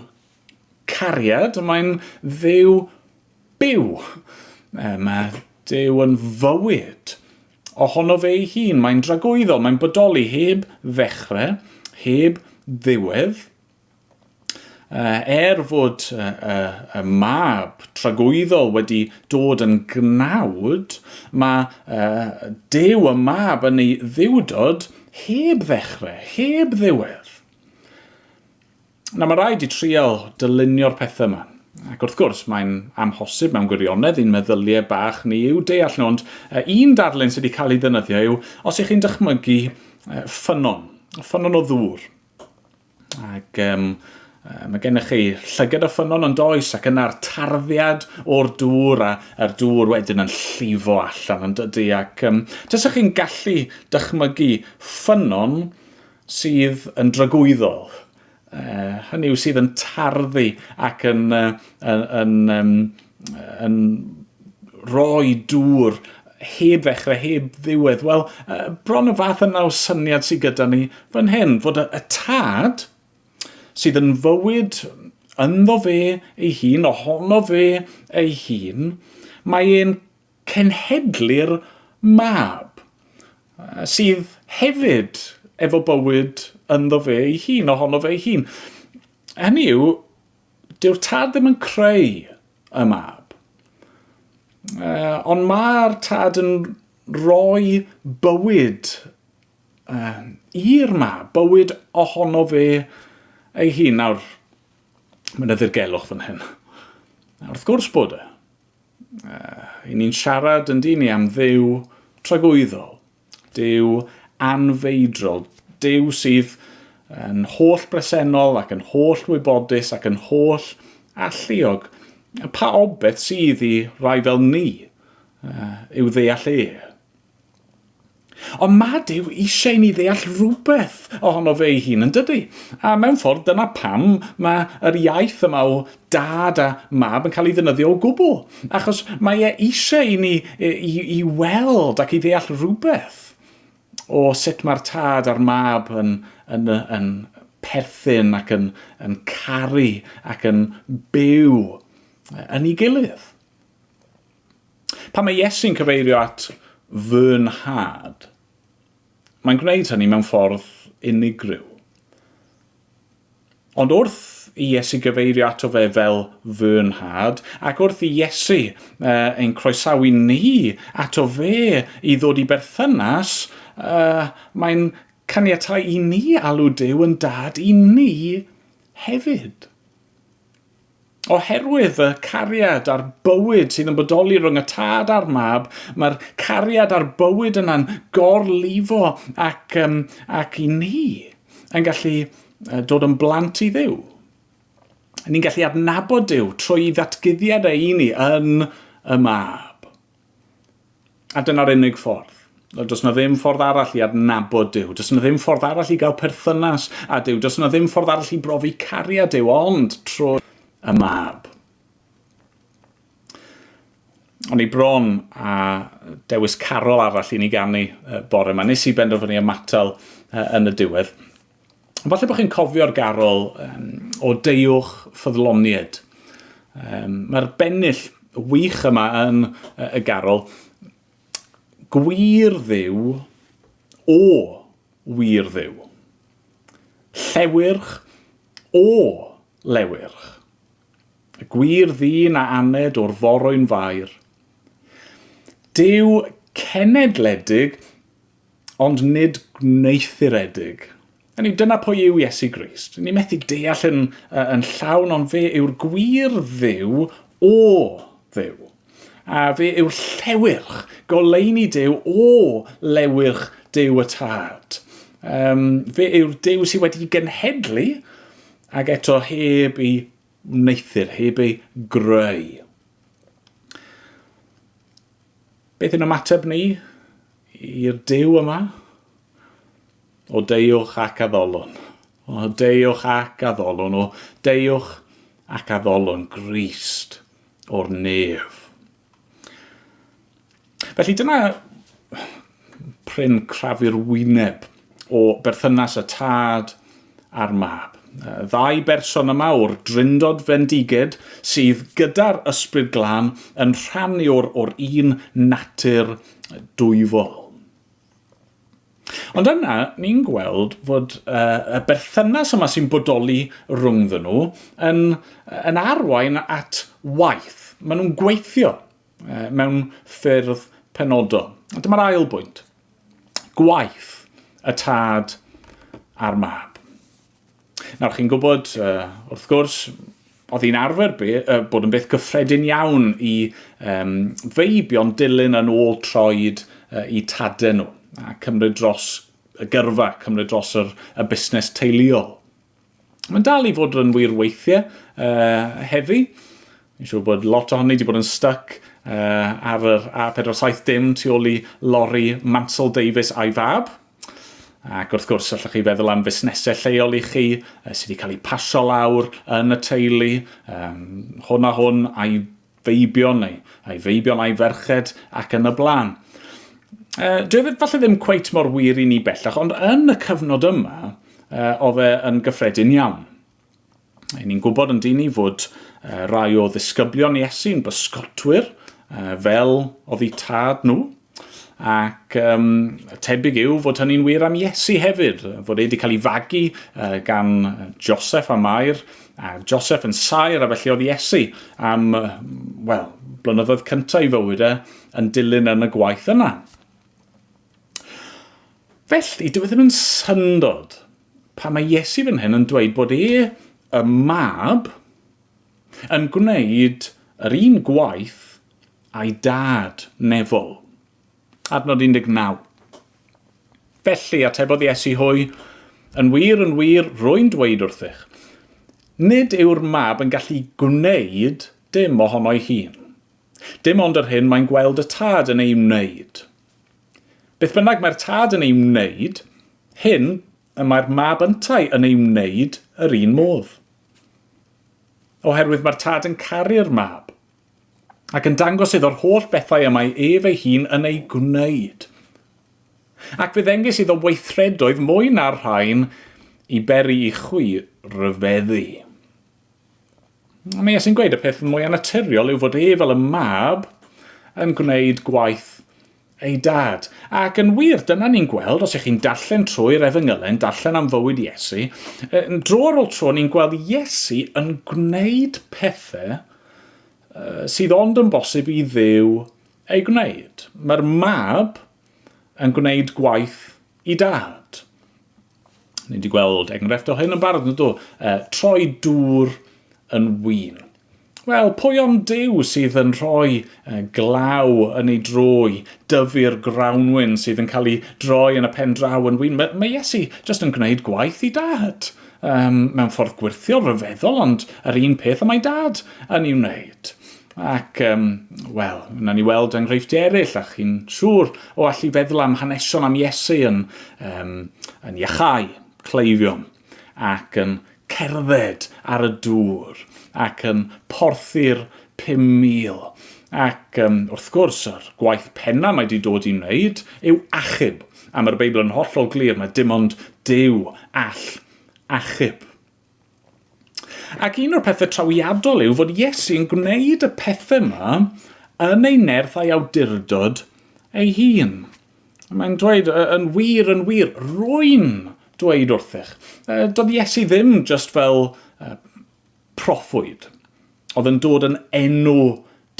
S1: cariad, mae'n ddiw byw. Mae Duw yn fywyd ohono fe ei hun. Mae'n dragwyddol, mae'n bodoli heb ddechrau, heb ddiwedd. Er fod y mab tragwyddol wedi dod yn gnawd, mae Duw y mab yn ei ddiwdod heb ddechrau, heb ddiwedd. Nawr mae rhaid i trial dylunio'r pethau yma. Ac wrth gwrs, mae'n amhosib mewn gwirionedd i'n meddyliau bach ni i'w deall nhw, ond un darlun sydd wedi cael ei ddefnyddio yw os ych chi'n dychmygu ffynnon, ffynnon o ddŵr. Ac um, mae gennych chi llygad y ffynnon yn does, ac yna'r tarddiad o'r dŵr, a, a'r dŵr wedyn yn llifo allan yn dydy. Ac um, tasech chi'n gallu dychmygu ffynnon sydd yn dragwyddol, uh, hynny yw sydd yn tarddu ac yn, uh, yn, yn, um, yn rhoi dŵr heb ddechrau, heb ddiwedd. Wel, uh, bron y fath yna o syniad sydd gyda ni fan hyn, fod y, y tad sydd yn fywyd ynddo fe ei hun, ohono fe ei hun, mae e'n cenhedlu'r mab, sydd hefyd efo bywyd ynddo fe ei hun, ohono fe ei hun. Hynny yw, dyw'r tad ddim yn creu y mab. Uh, ond mae'r tad yn rhoi bywyd uh, i'r mab, bywyd ohono fe ei hun. Nawr, mae'n y ddirgelwch fan hyn. Wrth gwrs bod e. Uh, I ni'n siarad yn dyn ni am ddiw tragwyddol, Duw anfeidrol, Duw sydd yn holl bresennol ac yn holl wybodus ac yn holl alluog. Pa obeth sydd i rai fel ni uh, yw ddeall e? Ond mae Duw eisiau i ni ddeall rhywbeth ohono fe ei hun, yn dydy? A mewn ffordd, dyna pam mae yr iaith yma o dad a mab yn cael ei ddefnyddio o gwbl. Achos mae e eisiau i ni i, i, i weld ac i ddeall rhywbeth o sut mae'r tad a'r mab yn, yn, yn, yn perthyn ac yn, yn caru ac yn byw yn ei gilydd. Pan mae Iesu'n cyfeirio at fy nhad, mae'n gwneud hynny mewn ffordd unigryw. Ond wrth i Iesu gyfeirio ato fe fel fy nhad, ac wrth i Iesu uh, ein croesawu ni ato fe i ddod i berthynas, uh, mae'n caniatau i ni alw Duw yn dad i ni hefyd. Oherwydd y cariad a'r bywyd sydd yn bodoli rhwng y tad a'r mab, mae'r cariad a'r bywyd yna'n gorlifo ac, um, ac i ni yn gallu dod yn blant i Dduw. Ni'n gallu adnabod Duw trwy ddatguddiad e i ni yn y mab. A dyna'r unig ffordd. Does na ddim ffordd arall i adnabod Duw. Does na ddim ffordd arall i gael perthynas â Duw. Does na ddim ffordd arall i brofi cariad Duw, ond trwy y mab. O'n i bron a dewis carol arall i ni ganu bore yma. Nes i benderfynu ymatal yn y diwedd. Falle bod chi'n cofio'r garol um, o deiwch ffyddlonied. Um, Mae'r bennill wych yma yn y garol. Gwir ddiw o wir ddiw. Llewyrch o lewyrch. Y gwir ddyn a aned o'r forwyn fair. Duw cenedledig ond nid gwneuthuredig. Hynny yw, dyna pwy yw Iesu Grist. Ni methu deall yn, yn llawn, ond fe yw'r gwir ddiw o ddiw. A fe yw'r llewyrch, goleuni Duw o lewyrch Duw y Tad. Um, fe yw'r Duw sydd wedi genhedlu ac eto heb ei wneuthur, heb ei greu. Beth yw'n ymateb ni i'r Duw yma? O deuwch ac addolwn. O deuwch ac addolwn. O deuwch ac addolwn Grist o'r nef. Felly dyna prin crafu'r wyneb o berthynas y tad a'r mab. Ddau berson yma o'r Drindod Fendiged sydd gyda'r Ysbryd Glân yn rhannu o'r, or un natur dwyfol. Ond yna, ni'n gweld fod uh, y berthynas yma sy'n bodoli rhwngddyn nhw yn, yn arwain at waith. Maen nhw'n gweithio uh, mewn ffyrdd penodol. A dyma'r ail bwynt. Gwaith y tad a'r mab. Nawr, chi'n gwybod, uh, wrth gwrs, oedd hi'n arfer be, uh, bod yn beth gyffredin iawn i um, feibion dilyn yn ôl troed uh, i tadau nhw, a cymryd dros y gyrfa, cymryd dros yr, y busnes teuluol. Mae'n dal i fod yn wir weithiau uh, heddi. Fi'n siŵr bod lot ohoni wedi bod yn stuck uh, ar yr A470 tu ôl i lori Mansell Davies a'i fab. Ac wrth gwrs, allwch chi feddwl am fusnesau lleol i chi sydd wedi cael eu pasio lawr yn y teulu, um, hwn a hwn a'i feibion neu a'i feibion a'i ferched ac yn y blaen. Uh, dwi e falle ddim cweit mor wir i ni bellach, ond yn y cyfnod yma, uh, oedd e yn gyffredin iawn. Ein ni'n gwybod yn dyn ni fod uh, rai o ddisgyblion Iesu'n bysgotwyr, uh, fel oedd eu tad nhw, Ac um, tebyg yw fod hynny'n wir am Iesu hefyd, fod e wedi cael ei fagu uh, gan Joseph a Mair, a Joseph yn saer, a felly oedd Iesu am, wel, blynyddoedd cyntaf ei fywyd e yn dilyn yn y gwaith yna. Felly, dyw e ddim yn syndod pan mae Iesu fan hyn yn dweud bod e, y mab, yn gwneud yr un gwaith a'i dad nefol. Adnod 19. Felly, atebodd Iesu hwy, Yn wir, yn wir, rwy'n dweud wrthych, nid yw'r mab yn gallu gwneud dim ohono'i hun. Dim ond yr hyn mae'n gweld y tad yn ei wneud. Beth bynnag mae'r tad yn ei wneud, hyn y mae'r mab yntau yn ei wneud yr un modd. Oherwydd mae'r tad yn caru'r mab, ac yn dangos iddo'r holl bethau y mae ef ei hun yn eu gwneud. Ac fe ddengys iddo weithredoedd mwy na'r rhain i beri i chwi ryfeddu. Mae Iesu'n gweud y peth mwyaf naturiol yw fod e fel y mab yn gwneud gwaith ei dad. Ac yn wir, dyna ni'n gweld, os ych chi'n darllen trwy'r efengylen, darllen am fywyd Iesu, dro ar ôl tro ni'n gweld Iesu yn gwneud pethau sydd ond yn bosib i Dduw ei gwneud. Mae'r mab yn gwneud gwaith i dad. Ni wedi gweld enghraifft o hyn yn barod, yn do? Troi dŵr yn win. Wel, pwy ond Duw sydd yn rhoi glaw yn ei dro i dyfu'r grawnwin sydd yn cael ei droi yn y pen draw yn win? Mae, mae Iesu jyst yn gwneud gwaith i dad. Mewn ffordd gwirthiol rhyfeddol, ond yr un peth y mae dad yn ei wneud. Ac, wel, yna ni weld enghreifftiau eraill, a chi'n siŵr o allu feddwl am hanesion am Iesu yn, um, yn iachau cleifion ac yn cerdded ar y dŵr ac yn porthu'r 5,000. Ac um, wrth gwrs, yr gwaith penna mae wedi dod i wneud yw achub. A mae'r Beibl yn hollol glir, mae dim ond Duw all achub. Ac un o'r pethau trawiadol yw fod Iesu'n gwneud y pethau yma yn ei nerth a'i awdurdod ei hun. Mae'n dweud, yn wir, yn wir, rwy'n dweud wrthych. Doedd Iesu ddim just fel proffwyd. Oedd yn dod yn enw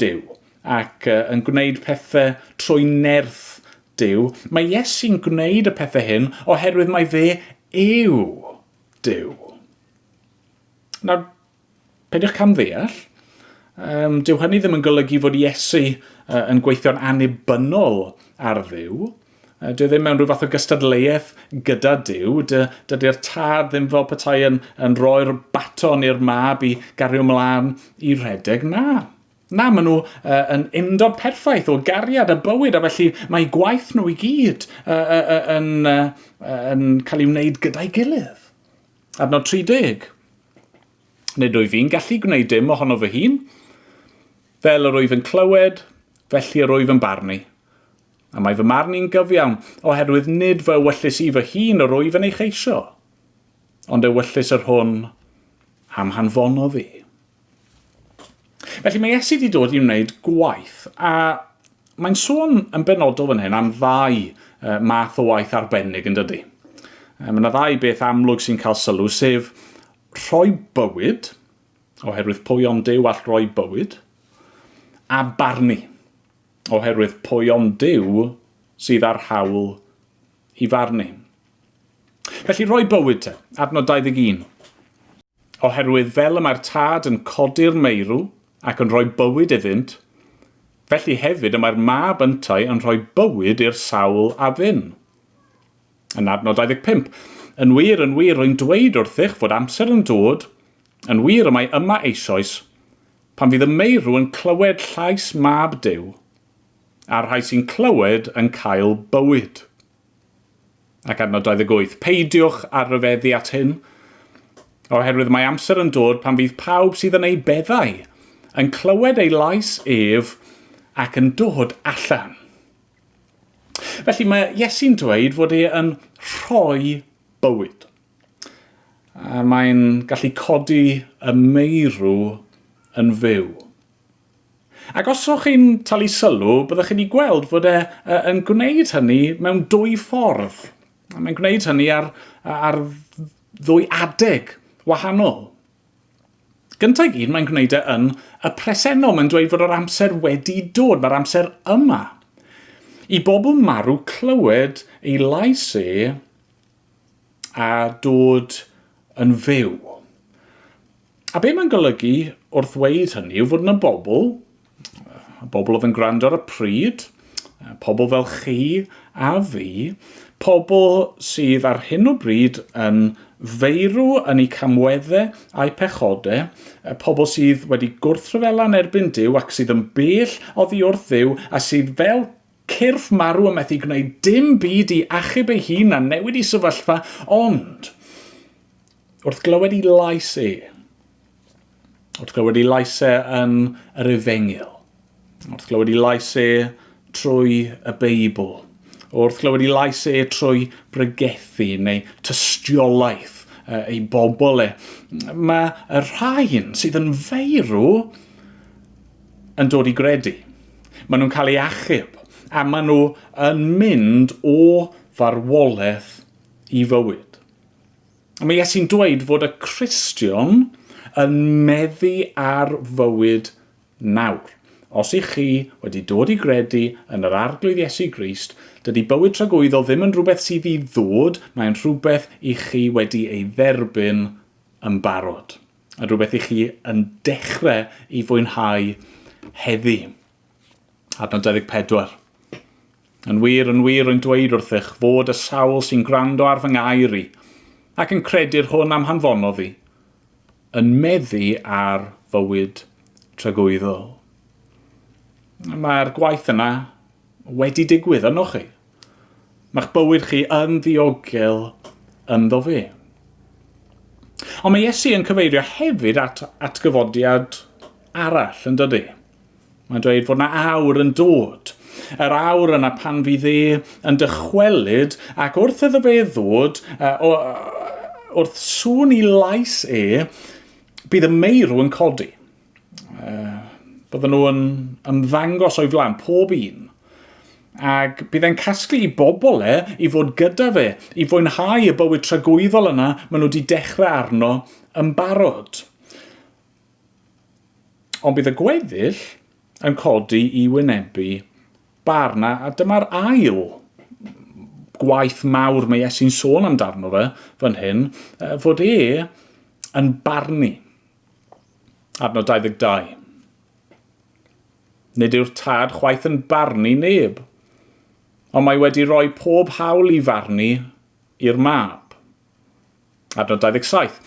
S1: Duw ac yn gwneud pethau trwy nerth Duw. Mae Iesu'n gwneud y pethau hyn oherwydd mae fe yw Duw. Nawr, peidiwch camddeall, dyw hynny ddim yn golygu fod Iesu yn gweithio'n annibynnol ar Dduw. Dyw e ddim mewn rhyw fath o gystadleuaeth gyda Duw. Dydy'r tad ddim fel petai yn, yn rhoi'r baton i'r mab i gario mlaen i rhedeg. Na. Na, maen nhw yn undod perffaith o gariad a bywyd, a felly mae gwaith nhw i gyd yn, yn cael ei wneud gyda'i gilydd. Adnod 30. Nid wyf fi'n gallu gwneud dim ohono fy hun. Fel yr wyf yn clywed, felly yr wyf yn barnu. A mae fy marn i'n gyfiawn, oherwydd nid fy ewyllys i fy hun yr wyf yn ei cheisio, ond ewyllys yr hwn am hanfonodd fi. Felly mae Iesu wedi dod i wneud gwaith, a mae'n sôn yn benodol fan hyn am ddau math o waith arbennig yn dydy. Mae yna ddau beth amlwg sy'n cael sylw, sef rhoi bywyd, oherwydd pwy ond Duw all roi bywyd, a barnu, oherwydd pwy ond Duw sydd â'r hawl i farnu. Felly rhoi bywyd te, adnod 21. Oherwydd fel y mae'r Tad yn codi'r meirw ac yn rhoi bywyd iddynt, felly hefyd y mae'r Mab yntau yn rhoi bywyd i'r sawl a fyn. Yn adnod 25, Yn wir, yn wir, rwy'n dweud wrthych fod amser yn dod, yn wir y mae yma eisoes, pan fydd y meirw yn clywed llais Mab Duw, a'r rhai sy'n clywed yn cael bywyd. Ac adnod 28, Peidiwch â rhyfeddu at hyn, oherwydd mae amser yn dod pan fydd pawb sydd yn ei beddau yn clywed ei lais ef ac yn dod allan. Felly mae Iesu'n dweud fod e yn rhoi bywyd. A mae'n gallu codi y meirw yn fyw. Ac os o'ch chi'n talu sylw, byddwch chi wedi gweld fod e yn gwneud hynny mewn dwy ffordd. A mae'n gwneud hynny ar, ar ddwy adeg wahanol. Gyntaf i gyd, mae'n gwneud e yn y presennol. Mae'n dweud fod yr amser wedi dod, mae'r amser yma. I bobl marw clywed ei lais e a dod yn fyw. A be mae'n golygu wrth ddweud hynny yw fod yna bobl, y bobl oedd yn gwrando ar y pryd, pobl fel chi a fi, pobl sydd ar hyn o bryd yn feirw yn eu camweddau a'u pechodau, pobl sydd wedi gwrthryfela yn erbyn Duw ac sydd yn bell oddi wrth Dduw a sydd fel cyrff marw yn methu gwneud dim byd i achub ei hun na newid ei sefyllfa, ond wrth glywed ei lais e, wrth glywed ei lais e yn yr efengyl, wrth glywed ei lais e trwy y Beibl, wrth glywed ei lais e trwy bregethu neu tystiolaeth ei bobl e. Mae y rhain sydd yn feirw yn dod i gredu. Maen nhw'n cael ei achub a maen nhw yn mynd o farwolaeth i fywyd. Mae Iesu'n dweud fod y Cristion yn meddu ar fywyd nawr. Os ych chi wedi dod i gredu yn yr Arglwydd Iesu Grist, dydy bywyd tragwyddol ddim yn rhywbeth sydd i ddod, mae'n rhywbeth i chi wedi ei dderbyn yn barod. Yn rhywbeth i chi yn dechrau i fwynhau heddi. Adnod 24. Yn wir, yn wir, rwy'n dweud wrthych fod y sawl sy'n gwrando ar fy ngair i, ac yn credu'r hwn am hanfonodd i, yn meddu ar fywyd tragwyddol. Mae'r gwaith yna wedi digwydd ynoch chi. Mae'ch bywyd chi yn ddiogel ynddo fe. Ond mae Iesu yn cyfeirio hefyd at atgyfodiad arall, yn dydy? Mae'n dweud fod yna awr yn dod. Yr awr yna pan fydd e yn dychwelyd ac wrth iddo fe ddod, uh, wrth sŵn i lais e, bydd y meirw yn codi. Uh, bydden nhw yn ymddangos o'i flaen, pob un. Ac bydd e'n casglu i bobl e i fod gyda fe, i fwynhau y bywyd tragwyddol yna maen nhw wedi dechrau arno yn barod. Ond bydd y gweddill yn codi i wynebu barn, a dyma'r ail gwaith mawr mae Iesu'n sôn amdano fe fan hyn, fod e yn barnu. Adnod 22. Nid yw'r tad chwaith yn barnu neb, ond mae wedi rhoi pob hawl i farnu i'r mab. Adnod 27.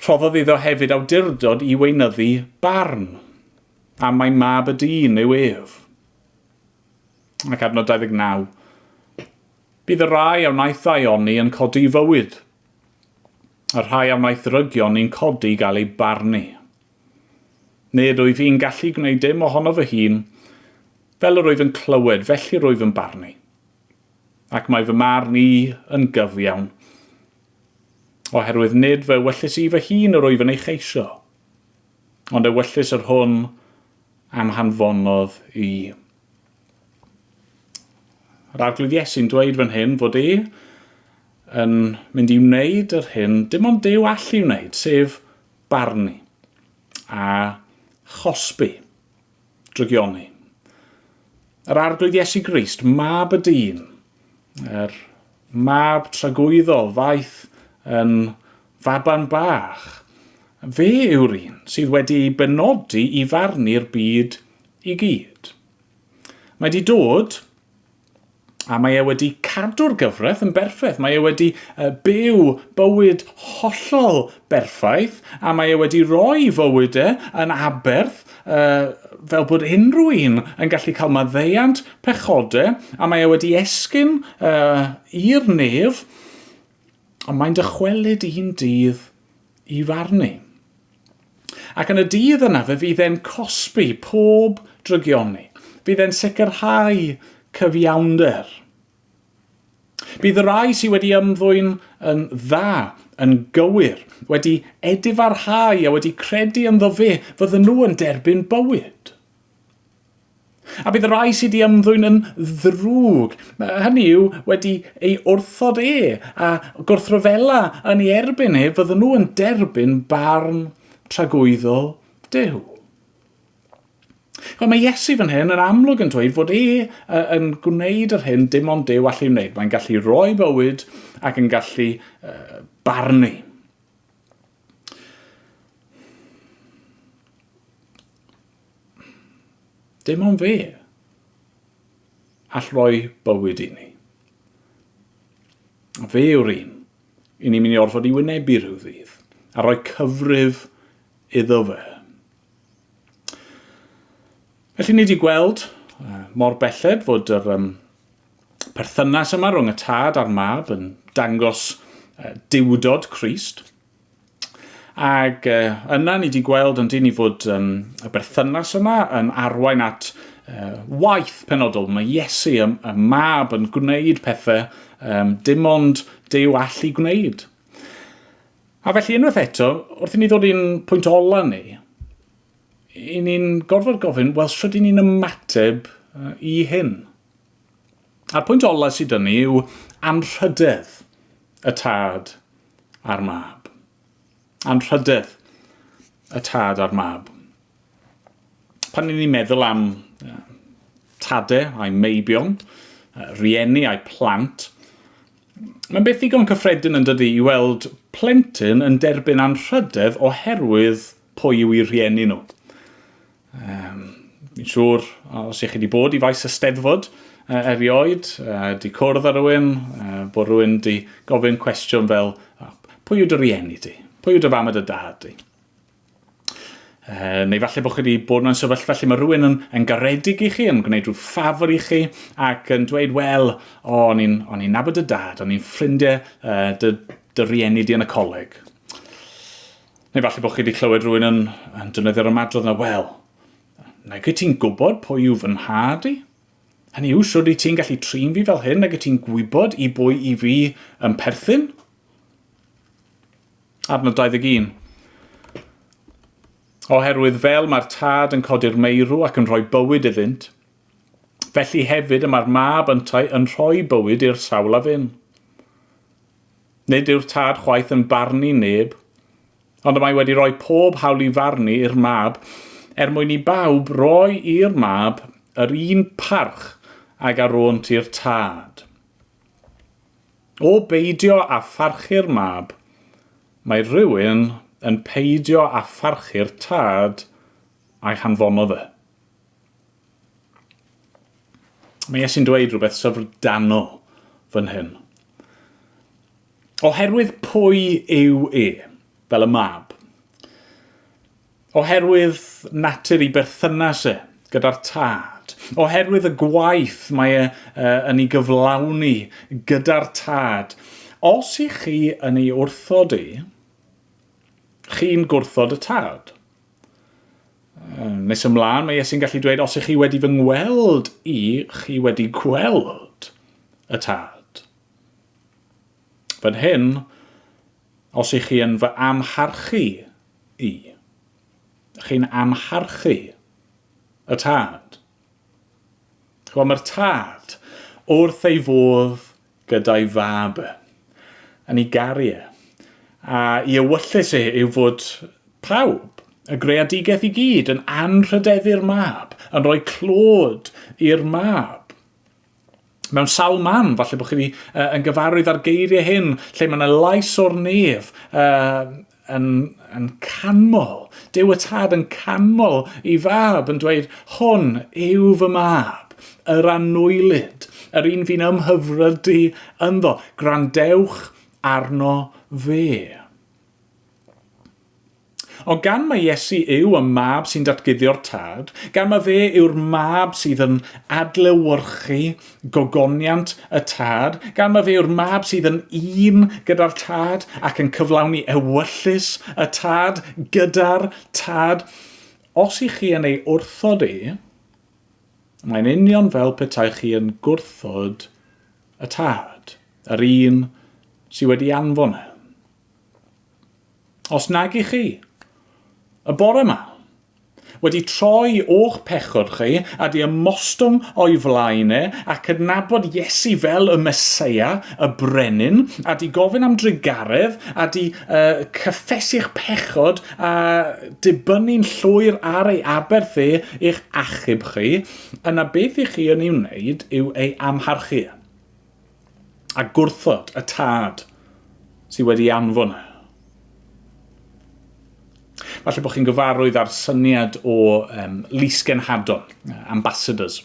S1: Rhoddodd iddo hefyd awdurdod i weinyddu barn, am mai mab y dyn yw ef. Ac adnod 29. Bydd y rhai a wnaeth ddaioni yn codi i fywyd, a'r rhai a wnaeth ddrygion yn codi i gael eu barnu. Nid wyf i'n gallu gwneud dim ohono fy hun, fel yr wyf yn clywed, felly rwyf yn barnu. Ac mae fy marn i yn gyfiawn, oherwydd nid fy ewyllys i fy hun yr wyf yn ei cheisio, ond ewyllys yr hwn am hanfonodd i. Yr Arglwydd Iesu'n dweud fan hyn fod e yn mynd i wneud yr hyn dim ond Duw all i wneud, sef barnu a chosbi. Drygioni. Yr Arglwydd Iesu Grist, mab y dyn, yr mab tragwyddol ddaeth yn faban bach, fe yw'r un sydd wedi ei benodi i farnu'r byd i gyd. Mae wedi dod A mae e wedi cadw'r gyfraith yn berffaith. Mae e wedi byw bywyd hollol berffaith, a mae e wedi rhoi fywyd e yn aberth uh, fel bod unrhyw un yn gallu cael maddeuant pechodau, a mae e wedi esgyn uh, i'r nef, ond mae'n dychwelyd un dydd i farnu. Ac yn y dydd yna fe fydd e'n cosbi pob drygioni. Fydd e'n sicrhau cyfiawnder. Bydd y rhai sydd wedi ymddwyn yn dda, yn gywir, wedi edifarhau a wedi credu ynddo fe, fydden nhw yn derbyn bywyd. A bydd y rhai sydd wedi ymddwyn yn ddrwg, hynny yw, wedi ei wrthod e a gwrthryfela yn ei erbyn e, fydden nhw yn derbyn barn tragwyddol Duw. Wel, mae Iesu fan hyn yn amlwg yn dweud fod e yn gwneud yr hyn dim ond Duw allu wneud. Mae'n gallu rhoi bywyd ac yn gallu barnu. Dim ond fe all roi bywyd i ni. Fe yw'r un i ni'n mynd i orfod i wynebu rhyw ddydd a rhoi cyfrif iddo fe. Felly ni wedi gweld mor belled fod yr um, perthynas yma rhwng y tad a'r mab yn dangos uh, diwdod Crist. Ac uh, yna ni wedi gweld yn dyn ni fod um, y berthynas yma yn arwain at uh, waith penodol. Mae Iesu, y, y mab, yn gwneud pethau um, dim ond Duw allu gwneud. A felly unwaith eto, wrth i ni ddod i'n pwynt ola ni, i ni'n gorfod gofyn, wel, sut i ni'n ymateb i hyn? A'r pwynt ola sydd dyn ni yw anrhydedd y tad a'r mab. Anrhydedd y tad a'r mab. Pan ni'n meddwl am tade a'i meibion, rieni a'i plant, mae'n beth ddigon cyffredin yn dydy i weld plentyn yn derbyn anrhydedd oherwydd pwy yw eu rhieni nhw. Um, fi'n siŵr, os ych chi wedi bod i faes y Steddfod erioed, di cwrdd â rhywun, bod rhywun di gofyn cwestiwn fel, pwy yw dy rieni di? Pwy yw dy fam a dy dad di? Neu falle bod chi wedi bod mewn sefyllfa lle mae rhywun yn, yn garedig i chi, yn gwneud rhyw ffafr i chi, ac yn dweud, wel, o, o'n i'n o'n i'n nabod dy dad, o'n i'n ffrindiau dy, dy rieni di yn y coleg. Neu falle bod chi wedi clywed rhywun yn, yn defnyddio'r ymadrodd yna, wel, nag wyt ti'n gwybod pwy yw fy nhad i? Hynny yw, siwr i ti'n gallu trin fi fel hyn, nag wyt ti'n gwybod i bwy i fi yn perthyn? Adnod 21. Oherwydd fel mae'r tad yn codi'r meirw ac yn rhoi bywyd iddynt, felly hefyd y mae'r mab yntau yn rhoi bywyd i'r sawl a fyn. Nid yw'r tad chwaith yn barnu neb, ond y mae wedi rhoi pob hawl i farnu i'r mab, er mwyn i bawb roi i'r mab yr un parch ag a rônt i'r tad. O beidio â pharchu'r mab, mae rhywun yn peidio â pharchu'r tad a'i hanfonodd e. Mae Iesu'n dweud rhywbeth syfrdanol fan hyn. Oherwydd pwy yw e, fel y mab? Oherwydd natur ei berthynas e gyda'r Tad. Oherwydd y gwaith mae e yn ei gyflawni gyda'r Tad. Os i chi yn ei wrthod i, chi'n gwrthod y Tad. Nes ymlaen, mae Iesu'n gallu dweud, os ych chi wedi fy ngweld i, chi wedi gweld y Tad. Fan hyn, os ych chi yn fy amharchu i. Chi'n amharchu y tad. Chwa, mae'r tad wrth ei fodd gyda'i fab e, yn ei garu e. A i ewyllys e yw fod pawb, y greadigaeth i gyd, yn anrhydeddu'r mab, yn rhoi clod i'r mab. Mewn sawl man, falle bod chi wedi, yn gyfarwydd â'r geiriau hyn, lle mae yna lais o'r nef uh, yn, yn canmol. Duw y Tad yn canmol i fab, yn dweud, hwn yw fy mab, yr anwylyd, yr un fi'n ymhyfrydu ynddo. Gwrandewch arno fe. Ond gan mai Iesu yw y mab sy'n datguddio'r Tad, gan mai fe yw'r mab sydd yn adlewyrchu gogoniant y Tad, gan mai fe yw'r mab sydd yn un gyda'r Tad ac yn cyflawni ewyllys y Tad gyda'r Tad, os i chi yn ei wrthod e, mae'n union fel petai chi yn gwrthod y Tad, yr un sydd wedi anfon e. Os nag i chi, y bore yma, wedi troi o'ch pechod chi a di ymostwng o'i flaen e a cydnabod Iesu fel y Meseia, y Brenin, a di gofyn am drugaredd a di uh, cyffesu'ch pechod a dibynnu'n llwyr ar ei aberth e i'ch achub chi, yna beth i chi yn ei wneud yw ei amharchu. a gwrthod y tad sydd wedi anfon e. Falle bod chi'n gyfarwydd â'r syniad o um, lysgenhadon, ambassadors.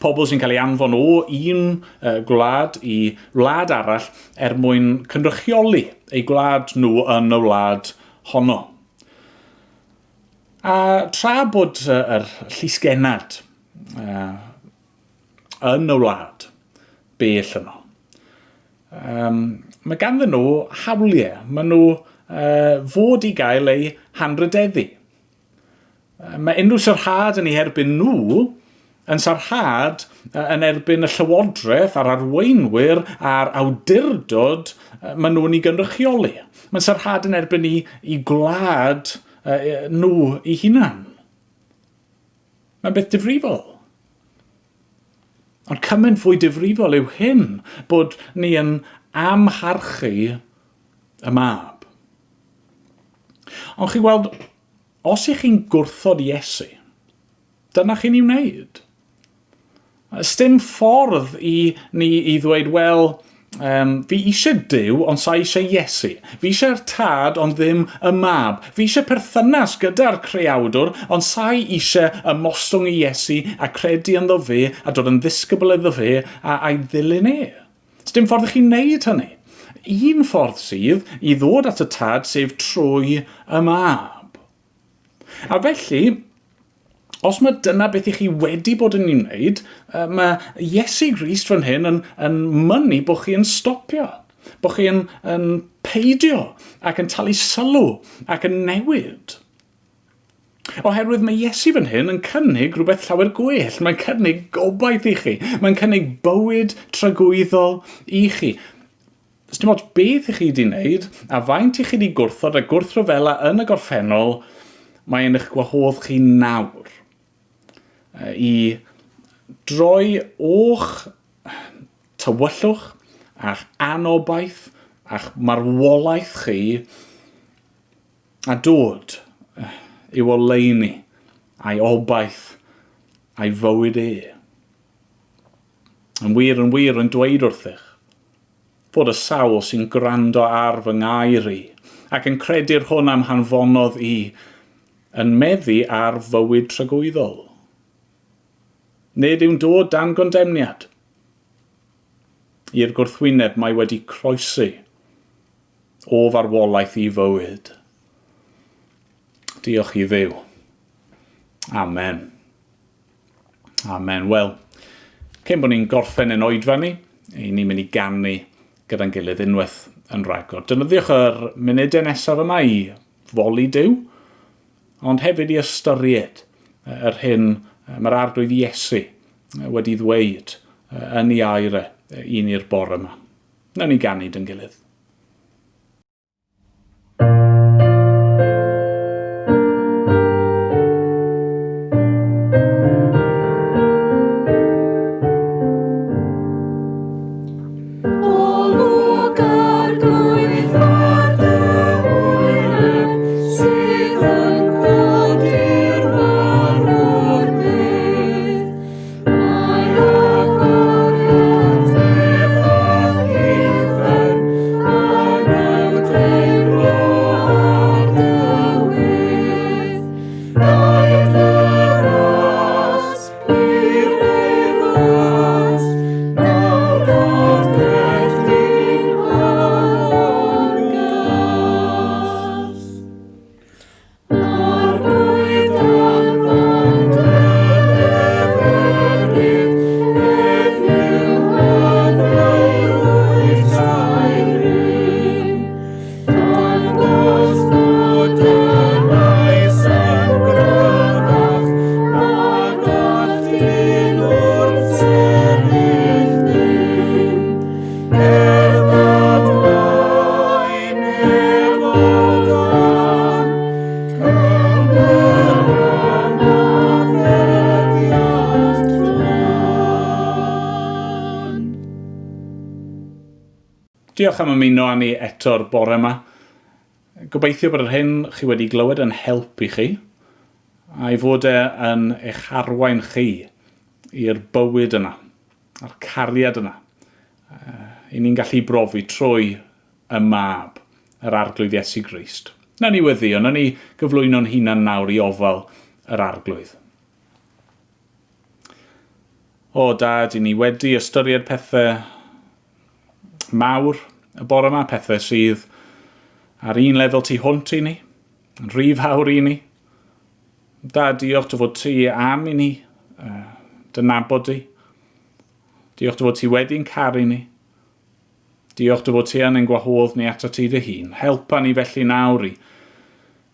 S1: Pobl sy'n cael ei anfon o un uh, gwlad i wlad arall er mwyn cynrychioli eu gwlad nhw yn y wlad honno. A tra bod uh, yr llysgennad uh, yn y wlad bell yno. Um, mae ganddyn nhw hawliau, maen nhw uh, fod i gael eu hanrydeddu. Mae unrhyw syrhad yn eu herbyn nhw yn sarhad yn erbyn y llywodraeth a'r arweinwyr a'r awdurdod maen nhw'n ei gynrychioli. Mae'n sarhad yn erbyn i, i gwlad nhw i hunan. Mae'n beth difrifol. Ond cymaint fwy difrifol yw hyn, bod ni yn amharchu y mab. Ond chi'n gweld, os ych chi'n gwrthod Iesu, dyna chi'n ei wneud. Sdim ffordd i ni i ddweud, wel, um, fi eisiau Duw, ond sa eisiau Iesu. Fi eisiau'r tad, ond ddim y mab. Fi eisiau perthynas gyda'r creawdwr, ond sa eisiau ymostwng i Iesu a credu ynddo fe a dod yn ddisgybl iddo fe a, a'i ddilyn e. Sdim ffordd i chi wneud hynny. Un ffordd sydd i ddod at y tad, sef trwy y mab. A felly, os mae dyna beth i chi wedi bod yn ei wneud, mae Iesu Grist fan hyn yn, yn mynnu bod chi yn stopio, bod chi yn, yn peidio ac yn talu sylw ac yn newid. Oherwydd mae Iesu fan hyn yn cynnig rhywbeth llawer gwell. Mae'n cynnig gobaith i chi. Mae'n cynnig bywyd tragwyddol i chi. Dim ots beth i chi wedi wneud, a faint i chi wedi gwrthod a gwrthryfela yn y gorffennol, mae'n eich gwahodd chi nawr i droi o'ch tywyllwch a'ch anobaith a'ch marwolaeth chi a dod i'w oleuni a'i obaith a'i fywyd e. Yn wir, yn wir, rwy'n dweud wrthych, fod y sawl sy'n gwrando ar fy ngair i, ac yn credu'r hwn am hanfonodd i, yn meddu ar fywyd tragwyddol. Nid yw'n dod dan gondemniad. I'r gwrthwyneb mae wedi croesi o farwolaeth i fywyd. Diolch i Dduw. Amen. Amen. Wel, cyn bod ni'n gorffen yn oedfa ni, i ni'n mynd i ganu gyda'n gilydd unwaith yn rhagor. Defnyddiwch yr munudau nesaf yma i foli Duw, ond hefyd i ystyried yr hyn mae'r Arglwydd Iesu wedi ddweud yn ei air e i ni'r bore yma. Nawn ni ganu dyn gilydd. Diolch am ymuno â ni eto'r bore yma. Gobeithio bod yr hyn chi wedi glywed yn help i chi, a'i fod e yn eich arwain chi i'r bywyd yna, a'r cariad yna, i ni'n gallu brofi trwy y Mab, yr Arglwydd Iesu Grist. Na ni weddio, na ni gyflwyno'n hunan nawr i ofal yr Arglwydd. O, Dad, i ni wedi ystyried pethau mawr y bore yma, pethau sydd ar un lefel tu hwnt i ni, yn rhy fawr i ni. Dad, diolch dy fod ti am i ni dy nabod di. Diolch dy fod ti wedi'n caru ni. Diolch dy fod ti yn ein gwahodd ni ato ti dy hun. Helpa ni felly nawr i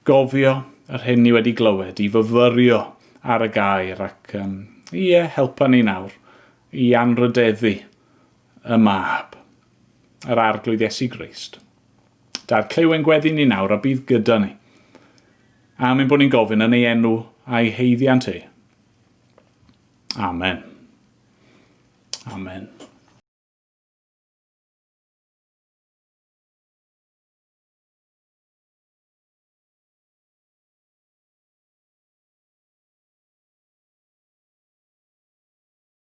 S1: gofio yr hyn ni wedi glywed, i fyfyrio ar y gair ac um, Ie, helpa ni nawr i anrhydeddu y Mab, yr Arglwydd Iesu Grist. Dad, clyw ein gweddi ni nawr a bydd gyda ni. Am ein bod ni'n gofyn yn ei enw a'i haeddiant e. Amen. Amen.